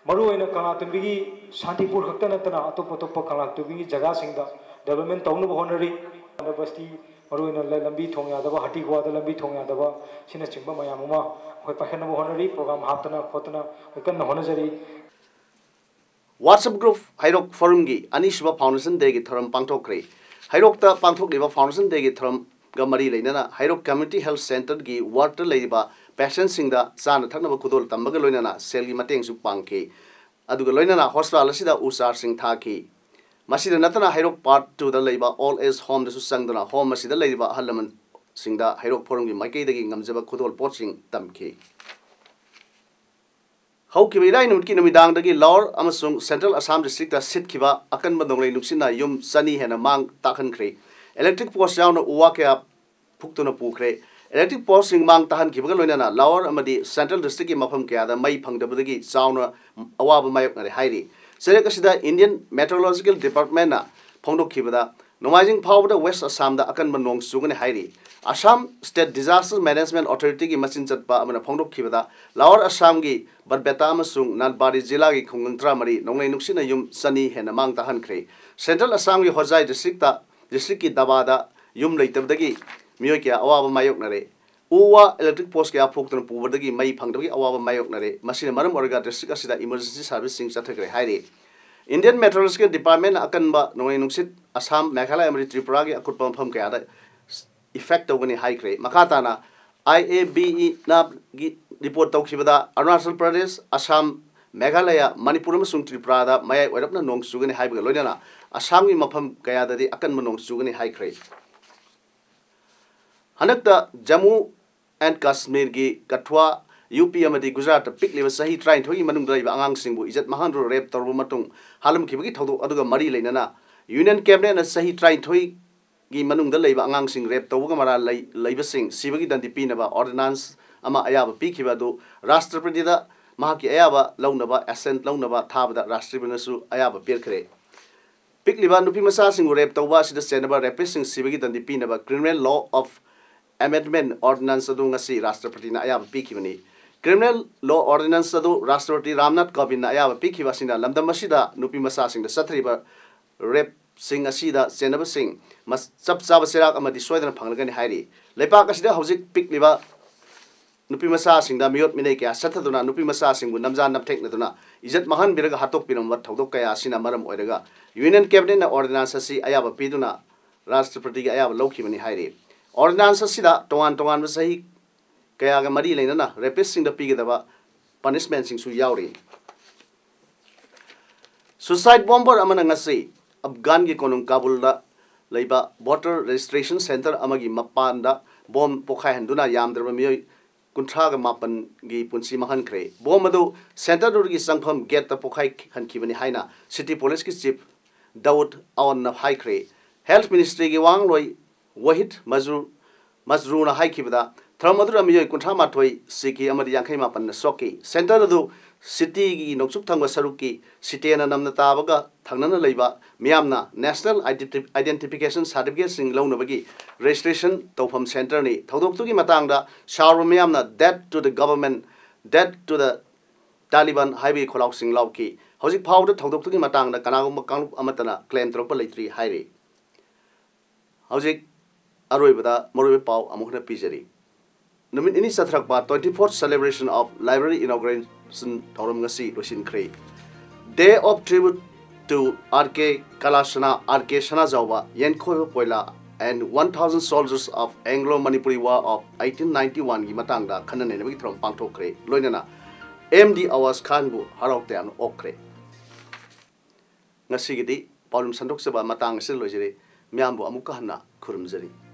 ꯃꯔꯨꯑꯣꯏꯅ ꯀꯪꯂꯥꯇꯣꯝꯕꯤꯒꯤ ꯁꯥꯟꯇꯤꯄꯨꯔ ꯈꯛꯇ ꯅꯠꯇꯅ ꯑꯇꯣꯞ ꯑꯇꯣꯞꯄ ꯀꯪꯂꯥꯇꯣꯝꯕꯤꯒꯤ ꯖꯒꯥꯁꯤꯡꯗ development ꯇꯧꯅꯕ ꯍꯣꯠꯅꯔꯤ꯫ ꯕꯁꯇꯤ ꯃꯔꯨꯑꯣꯏꯅ ꯂ-, ꯂꯝꯕꯤ ꯊꯣꯡ ꯌꯥꯗꯕ, ꯍꯥꯇꯤꯒꯨꯋꯥꯗ ꯂꯝꯕꯤ ꯊꯣꯡ ꯌꯥꯗꯕ, ꯑꯁꯤꯅꯆꯤꯡꯕ ꯃꯌꯥꯝ ꯑꯃ ꯑꯩꯈꯣꯏ ꯄꯥꯏꯈꯠꯅꯕ ꯍꯣꯠꯅꯔꯤ꯫ Program ꯍꯥꯞꯇꯅ ꯈꯣꯠꯇꯅ ꯑꯩꯈꯣꯏ ꯀꯟꯅ ꯍꯣꯠꯅꯖꯔꯤ꯫ WhatsApp group ꯍꯩꯔꯣꯛ Forumꯒꯤ ꯑꯅꯤꯁꯨꯕ Foundation Dayꯒꯤ ꯊꯧꯔꯝ ꯄꯥꯡꯊꯣꯛꯈ꯭ꯔꯦ꯫ ꯍꯩꯔꯣꯛꯇ ꯄꯥꯡꯊꯣꯛꯂꯤꯕ Foundation Dayꯒꯤ ꯊꯧꯔꯝꯒ ꯃꯔꯤ ꯂꯩꯅꯅ ꯍꯩꯔꯣꯛ Community Health Centreꯒꯤ wardꯇ ꯂꯩꯔꯤꯕ patientꯁꯤꯡꯗ ꯆꯥꯅ ꯊꯛꯅꯕ ꯈꯨꯗꯣꯜ ꯇꯝꯕꯒ ꯂꯣꯏꯅꯅ ꯁꯦꯜꯒꯤ ꯃꯇꯦꯡꯁꯨ ꯄꯥꯡꯈꯤ꯫ ꯑꯗꯨꯒ ꯂꯣꯏꯅꯅ hospital ꯑꯁꯤꯗ ꯎ ꯆꯥꯔꯁꯤꯡ ꯊꯥꯈꯤ꯫ ꯃꯁꯤꯗ ꯅꯠꯇꯅ ꯍꯩꯔꯣꯛ Part Twoꯗ ꯂꯩꯕ old age homeꯗꯁꯨ ꯆꯪꯗꯨꯅ home ꯑꯁꯤꯗ ꯂꯩꯔꯤꯕ ꯑꯍꯜ ꯂꯃꯟꯁꯤꯡꯗ ꯍꯩꯔꯣꯛ Forumꯒꯤ ꯃꯥꯏꯀꯩꯗꯒꯤ ꯉꯝꯖꯕ ꯈꯨꯗꯣꯜ ꯄꯣꯠꯁꯤꯡ ꯇꯝꯈꯤ꯫ ꯍꯧꯈꯤꯕ ꯏꯔꯥꯏ ꯅꯨꯃꯤꯠꯀꯤ ꯅꯨꯃꯤꯗꯥꯡꯗꯒꯤ Lower ꯑꯃꯁꯨꯡ Central Assam districtꯇ ꯁꯤꯠꯈꯤꯕ ꯑꯀꯟꯕ ꯅꯣꯡꯂꯩ ꯅꯨꯡꯁꯤꯠꯅ ꯌꯨꯝ ꯆꯅꯤ ꯍꯦꯟꯅ ꯃꯥꯡ ꯇꯥꯛꯍꯟꯈ꯭ꯔꯦ꯫ Electric post ꯌꯥꯎꯅ ꯎ ꯋꯥ ꯀꯌꯥ ꯐꯨꯛꯇꯨꯅ ꯄꯨꯈ꯭ꯔꯦ꯫ Electric postꯁꯤꯡ ꯃꯥꯡ ꯇꯥꯍꯟꯈꯤꯕꯒ ꯂꯣꯏꯅꯅ Lower ꯑꯃꯗꯤ Central districtꯀꯤ ꯃꯐꯝ ꯀꯌꯥꯗ ꯃꯩ ꯐꯪꯗꯕꯗꯒꯤ ꯆꯥꯎꯅ ꯑꯋꯥꯕ ꯃꯥꯌꯣꯛꯅꯔꯦ ꯍꯥꯏꯔꯤ꯫ ꯆꯩꯔꯛ ꯑꯁꯤꯗ Indian Meteorological Departmentꯅ ꯐꯣꯡꯗꯣꯛꯈꯤꯕꯗ, ꯅꯣꯡꯃꯥꯏꯖꯤꯡ ꯐꯥꯎꯕꯗ West Assamꯗ ꯑꯀꯟꯕ ꯅꯣꯡ ꯆꯨꯒꯅꯤ ꯍꯥꯏꯔꯤ꯫ Assam State Disaster Management Authorityꯒꯤ ꯃꯆꯤꯟ ꯆꯠꯄ ꯑꯃꯅ ꯐꯣꯡꯗꯣꯛꯈꯤꯕꯗ, Lower Assamꯒꯤ ꯕꯔꯄꯦꯇꯥ ꯑꯃꯁꯨꯡ ꯅꯜꯕꯥꯔꯤ ꯖꯤꯂꯥꯒꯤ ꯈꯨꯡꯒꯪ ꯇꯔꯥꯃꯔꯤ ꯅꯣꯡꯂꯩ ꯅꯨꯡꯁꯤꯠꯅ ꯌꯨꯝ ꯆꯅꯤ ꯍꯦꯟꯅ ꯃꯥꯡ ꯇꯥꯍꯟꯈ꯭ꯔꯦ꯫ Central Assamꯒꯤ Hojai districtꯇ, districtꯀꯤ ꯗꯥꯕꯥꯗ ꯌꯨꯝ ꯂꯩꯇꯕꯗꯒꯤ ꯃꯤꯑꯣꯏ ꯀꯌꯥ ꯑꯋꯥꯕ ꯃꯥꯌꯣꯛꯅꯔꯦ꯫ ꯎ ꯋꯥ, electric post ꯀꯌꯥ ꯐꯨꯛꯇꯨꯅ ꯄꯨꯕꯗꯒꯤ ꯃꯩ ꯐꯪꯗꯕꯒꯤ ꯑꯋꯥꯕ ꯃꯥꯌꯣꯛꯅꯔꯦ꯫ ꯃꯁꯤꯅ ꯃꯔꯝ ꯑꯣꯏꯔꯒ district ꯑꯁꯤꯗ emergency serviceꯁꯤꯡ ꯆꯠꯊꯈ꯭ꯔꯦ ꯍꯥꯏꯔꯤ꯫ Indian Meteorological Departmentꯅ ꯑꯀꯟꯕ ꯅꯣꯡꯂꯩ ꯅꯨꯡꯁꯤꯠ ꯑꯁꯥꯝ, ꯃꯦꯘꯥꯂꯌ ꯑꯃꯗꯤ ꯇ꯭ꯔꯤꯄꯨꯔꯥꯒꯤ ꯑꯀꯨꯠꯄ ꯃꯐꯝ ꯀꯌꯥꯗ effect ꯇꯧꯒꯅꯤ ꯍꯥꯏꯈ꯭ꯔꯦ꯫ ꯃꯈꯥ ꯇꯥꯅ IABEꯅꯒꯤ report ꯇꯧꯈꯤꯕꯗ, ꯑꯔꯨꯅꯥꯆꯜ ꯄ꯭ꯔꯗꯦꯁ, ꯑꯁꯥꯝ, ꯃꯦꯘꯥꯂꯌ, ꯃꯅꯤꯄꯨꯔ ꯑꯃꯁꯨꯡ ꯇ꯭ꯔꯤꯄꯨꯔꯥꯗ ꯃꯌꯥꯏ ꯑꯣꯏꯔꯞꯅ ꯅꯣꯡ ꯆꯨꯒꯅꯤ ꯍꯥꯏꯕꯒ ꯂꯣꯏꯅꯅ ꯑꯁꯥꯝꯒꯤ ꯃꯐꯝ ꯀꯌꯥꯗꯗꯤ ꯑꯀꯟꯕ ꯅꯣꯡ ꯆꯨꯒꯅꯤ ꯍꯥꯏꯈ꯭ꯔꯦ꯫ ꯍꯟꯗꯛꯇ Jammu and Kashmirꯒꯤ ꯀꯊꯨꯋꯥ ꯌꯨ ꯄꯤ ꯑꯃꯗꯤ ꯒꯨꯖꯔꯥꯠꯇ ꯄꯤꯛꯂꯤꯕ ꯆꯍꯤ ꯇꯔꯥꯅꯤꯊꯣꯏꯒꯤ ꯃꯅꯨꯡꯗ ꯂꯩꯕ ꯑꯉꯥꯡꯁꯤꯡꯕꯨ ꯏꯖꯠ ꯃꯥꯡꯍꯟꯗꯨꯅ ꯔꯦꯞ ꯇꯧꯔꯕ ꯃꯇꯨꯡ ꯍꯥꯠꯂꯝꯈꯤꯕꯒꯤ ꯊꯧꯗꯣꯛ ꯑꯗꯨꯒ ꯃꯔꯤ ꯂꯩꯅꯅ ꯌꯨꯅꯤꯌꯟ ꯀꯦꯕꯤꯅꯦꯠꯅ ꯆꯍꯤ ꯇꯔꯥꯅꯤꯊꯣꯏꯒꯤ ꯃꯅꯨꯡꯗ ꯂꯩꯕ ꯑꯉꯥꯡꯁꯤꯡ ꯔꯦꯞ ꯇꯧꯕꯒ ꯃꯔꯥꯜ ꯂꯩ-, ꯂꯩꯕꯁꯤꯡ ꯁꯤꯕꯒꯤ ꯗꯟꯗꯤ ꯄꯤꯅꯕ ꯑꯣꯔꯗꯤꯅꯥꯟꯁ ꯑꯃ ꯑꯌꯥꯕ ꯄꯤꯈꯤꯕ ꯑꯗꯨ ꯔꯥꯁꯇ꯭ꯔꯄꯇꯤꯗ ꯃꯍꯥꯛꯀꯤ ꯑꯌꯥꯕ ꯂꯧꯅꯕ, ꯑꯦꯁꯦꯟꯠ ꯂꯧꯅꯕ ꯊꯥꯕꯗ ꯔꯥꯁꯇ꯭ꯔꯄꯇꯤꯅꯁꯨ ꯑꯌꯥꯕ ꯄꯤꯔꯛꯈ꯭ꯔꯦ꯫ ꯄꯤꯛꯂꯤꯕ ꯅꯨꯄꯤ ꯃꯆꯥꯁꯤꯡꯕꯨ ꯔꯦꯞ ꯇꯧꯕ ꯑꯁꯤꯗ ꯆꯦꯟꯅꯕ ꯔꯦꯄꯤꯁꯁꯤꯡ ꯁꯤꯕꯒꯤ ꯗꯟꯗꯤ ꯄꯤꯅꯕ criminal low of amendment ordinance ꯑꯗꯨ ꯉꯁꯤ ꯔꯥꯁꯇ꯭ꯔꯄꯇꯤꯅ ꯑꯌꯥꯕ ꯄꯤꯈꯤꯕꯅꯤ꯫ ꯀ꯭ꯔꯤꯃꯤꯅꯦꯜ ꯂꯣ ꯑꯣꯔꯗꯤꯅꯥꯟꯁ ꯑꯗꯨ ꯔꯥꯁꯇ꯭ꯔꯄꯇꯤ ꯔꯥꯝꯅꯥꯊ ꯀꯣꯕꯤꯟꯗꯅ ꯑꯌꯥꯕ ꯄꯤꯈꯤꯕ ꯑꯁꯤꯅ ꯂꯝꯗꯝ ꯑꯁꯤꯗ ꯅꯨꯄꯤ ꯃꯆꯥꯁꯤꯡꯗ ꯆꯠꯊꯔꯤꯕ ꯔꯦꯞꯁꯤꯡ ꯑꯁꯤꯗ ꯆꯦꯟꯅꯕꯁꯤꯡ ꯃꯁ-, ꯆꯞ ꯆꯥꯕ ꯆꯩꯔꯥꯛ ꯑꯃꯗꯤ ꯁꯣꯏꯗꯅ ꯐꯪꯂꯒꯅꯤ ꯍꯥꯏꯔꯤ꯫ ꯂꯩꯄꯥꯛ ꯑꯁꯤꯗ ꯍꯧꯖꯤꯛ ꯄꯤꯛꯂꯤꯕ ꯅꯨꯄꯤ ꯃꯆꯥꯁꯤꯡꯗ ꯃꯤꯑꯣꯠ ꯃꯤꯅꯩ ꯀꯌꯥ ꯆꯠꯊꯗꯨꯅ ꯅꯨꯄꯤ ꯃꯆꯥꯁꯤꯡꯕꯨ ꯅꯝꯖꯥ ꯅꯝꯊꯦꯛꯅꯗꯨꯅ ꯏꯖꯠ ꯃꯥꯡꯍꯟꯕꯤꯔꯒ ꯍꯥꯠꯇꯣꯛꯄꯤꯔꯝꯕ ꯊꯧꯗꯣꯛ ꯀꯌꯥ ꯑꯁꯤꯅ ꯃꯔꯝ ꯑꯣꯏꯔꯒ ꯌꯨꯅꯤꯌꯟ ꯀꯦꯕꯤꯅꯦꯠꯅ ꯑꯣꯔꯗꯤꯅꯥꯟꯁ ꯑꯁꯤ ꯑꯌꯥꯕ ꯄꯤꯗꯨꯅ ꯔꯥꯁꯇ꯭ꯔꯄꯇꯤꯒꯤ ꯑꯌꯥꯕ ꯂꯧꯈꯤꯕꯅꯤ ꯍꯥꯏꯔꯤ꯫ ꯑꯣꯔꯗꯤꯅꯥꯟꯁ ꯑꯁꯤꯗ ꯇꯣꯉꯥꯟ ꯇꯣꯉꯥꯟꯕ ꯆꯍꯤ ꯀꯌꯥꯒ ꯃꯔꯤ ꯂꯩꯅꯅ ꯔꯦꯄꯤꯁꯁꯤꯡꯗ ꯄꯤꯒꯗꯕ ꯄꯅꯤꯁꯃꯦꯟꯠꯁꯤꯡꯁꯨ ꯌꯥꯎꯔꯤ꯫ ꯁꯨꯁꯥꯏꯠ ꯕꯣꯝꯕꯔ ꯑꯃꯅ ꯉꯁꯤ ꯑꯐꯒꯥꯟꯒꯤ ꯀꯣꯅꯨꯡ ꯀꯥꯕꯨꯜꯗ ꯂꯩꯕ ꯚꯣꯇꯔ ꯔꯦꯖꯤꯁꯇ꯭ꯔꯦꯁꯟ ꯁꯦꯟꯇꯔ ꯑꯃꯒꯤ ꯃꯄꯥꯟꯗ ꯕꯣꯝ ꯄꯣꯈꯥꯏꯍꯟꯗꯨꯅ ꯌꯥꯝꯗ꯭ꯔꯕ ꯃꯤꯑꯣꯏ ꯀꯨꯟꯊ꯭ꯔꯥꯒ ꯃꯥꯄꯟꯒꯤ ꯄꯨꯟꯁꯤ ꯃꯥꯡꯍꯟꯈ꯭ꯔꯦ꯫ ꯕꯣꯝ ꯑꯗꯨ ꯁꯦꯟꯇꯔꯗꯨꯒꯤ ꯆꯪꯐꯝ ꯒꯦꯠꯇ ꯄꯣꯈꯥꯏꯍꯟꯈꯤꯕꯅꯤ ꯍꯥꯏꯅ ꯁꯤꯇꯤ ꯄꯨꯂꯤꯁꯀꯤ ꯆꯤꯐ ꯗꯥꯎꯗ ꯑꯋꯟꯅ ꯍꯥꯏꯈ꯭ꯔꯦ꯫ ꯍꯦꯜꯊ ꯃꯤꯅꯤꯁꯇ꯭ꯔꯤꯒꯤ ꯋꯥꯉꯥꯡꯂꯣꯏ ꯋꯥꯍꯤꯗ ꯃꯖꯔꯨ-, ꯃꯖꯔꯨꯅ ꯍꯥꯏꯈꯤꯕꯗ, ꯊꯧꯔꯝ ꯑꯗꯨꯗ ꯃꯤꯑꯣꯏ ꯀꯨꯟꯊ꯭ꯔꯥ ꯃꯥꯊꯣꯏ ꯁꯤꯈꯤ ꯑꯃꯗꯤ ꯌꯥꯡꯈꯩ ꯃꯥꯄꯟꯅ ꯁꯣꯛꯈꯤ꯫ ꯁꯦꯟꯇꯔ ꯑꯗꯨ ꯁꯤꯇꯤꯒꯤ ꯅꯣꯡꯆꯨꯞ ꯊꯪꯕ ꯁꯔꯨꯛꯀꯤ ꯁꯤꯇꯦꯅ ꯅꯝꯅ ꯇꯥꯕꯒ ꯊꯪꯅꯅ ꯂꯩꯕ ꯃꯤꯌꯥꯝꯅ ꯅꯦꯁꯅꯦꯜ ꯑꯥꯏꯗꯦꯟꯇꯤ-, ꯑꯥꯏꯗꯦꯟꯇꯤꯐꯤꯀꯦꯁꯟ ꯁꯥꯔꯇꯤꯐꯤꯀꯦꯠꯁꯤꯡ ꯂꯧꯅꯕꯒꯤ ꯔꯦꯖꯤꯁꯇ꯭ꯔꯦꯁꯟ ꯇꯧꯐꯝ ꯁꯦꯟꯇꯔꯅꯤ꯫ ꯊꯧꯗꯣꯛꯇꯨꯒꯤ ꯃꯇꯥꯡꯗ ꯁꯥꯎꯔꯕ ꯃꯤꯌꯥꯝꯅ "Death to the government, death to the Taliban" ꯍꯥꯏꯕꯒꯤ ꯈꯣꯜꯂꯥꯎꯁꯤꯡ ꯂꯥꯎꯈꯤ꯫ ꯍꯧꯖꯤꯛ ꯐꯥꯎꯕꯗ ꯊꯧꯗꯣꯛꯇꯨꯒꯤ ꯃꯇꯥꯡꯗ ꯀꯅꯥꯒꯨꯝꯕ ꯀꯥꯡꯂꯨꯞ ꯑꯃꯠꯇꯅ ꯀ꯭ꯂꯦꯝ ꯇꯧꯔꯛꯄ ꯂꯩꯇ꯭ꯔꯤ ꯍꯥꯏꯔꯤ꯫ ꯍꯧꯖꯤꯛ ꯑꯔꯣꯏꯕꯗ ꯃꯔꯨꯑꯣꯏꯕ ꯄꯥꯎ ꯑꯃꯨꯛ ꯍꯟꯅ ꯄꯤꯖꯔꯤ꯫ ꯅꯨꯃꯤꯠ ꯅꯤꯅꯤ ꯆꯠꯊꯔꯛꯄ twenty-fourth Celebration of Library Inauguration ꯊꯧꯔꯝ ꯉꯁꯤ ꯂꯣꯏꯁꯤꯟꯈ꯭ꯔꯦ꯫ Day of Tribute to R K Kalasana, R K Sanajaoba, ꯌꯦꯟꯈꯣꯏꯕ ꯄꯣꯏꯂꯥ, and one thousand Soldiers of Anglo-Manipuri War of eighteen ninety-one ꯒꯤ ꯃꯇꯥꯡꯗ ꯈꯟꯅ ꯅꯩꯅꯕꯒꯤ ꯊꯧꯔꯝ ꯄꯥꯡꯊꯣꯛꯈ꯭ꯔꯦ꯫ ꯂꯣꯏꯅꯅ ꯑꯦꯝ ꯗꯤ ꯑꯋꯥꯖ ꯈꯥꯟꯕꯨ ꯍꯔꯥꯎ ꯇꯌꯥꯝꯅ ꯑꯣꯛꯈ꯭ꯔꯦ꯫ ꯉꯁꯤꯒꯤꯗꯤ ꯄꯥꯎꯗꯝ ꯁꯟꯗꯣꯛꯆꯕ ꯃꯇꯥꯡ ꯑꯁꯤꯗ ꯂꯣꯏꯖꯔꯦ꯫ ꯃꯤꯌꯥꯝꯕꯨ ꯑꯃꯨꯛꯀ ꯍꯟꯅ ꯈꯨꯔꯨꯝꯖꯔꯤ꯫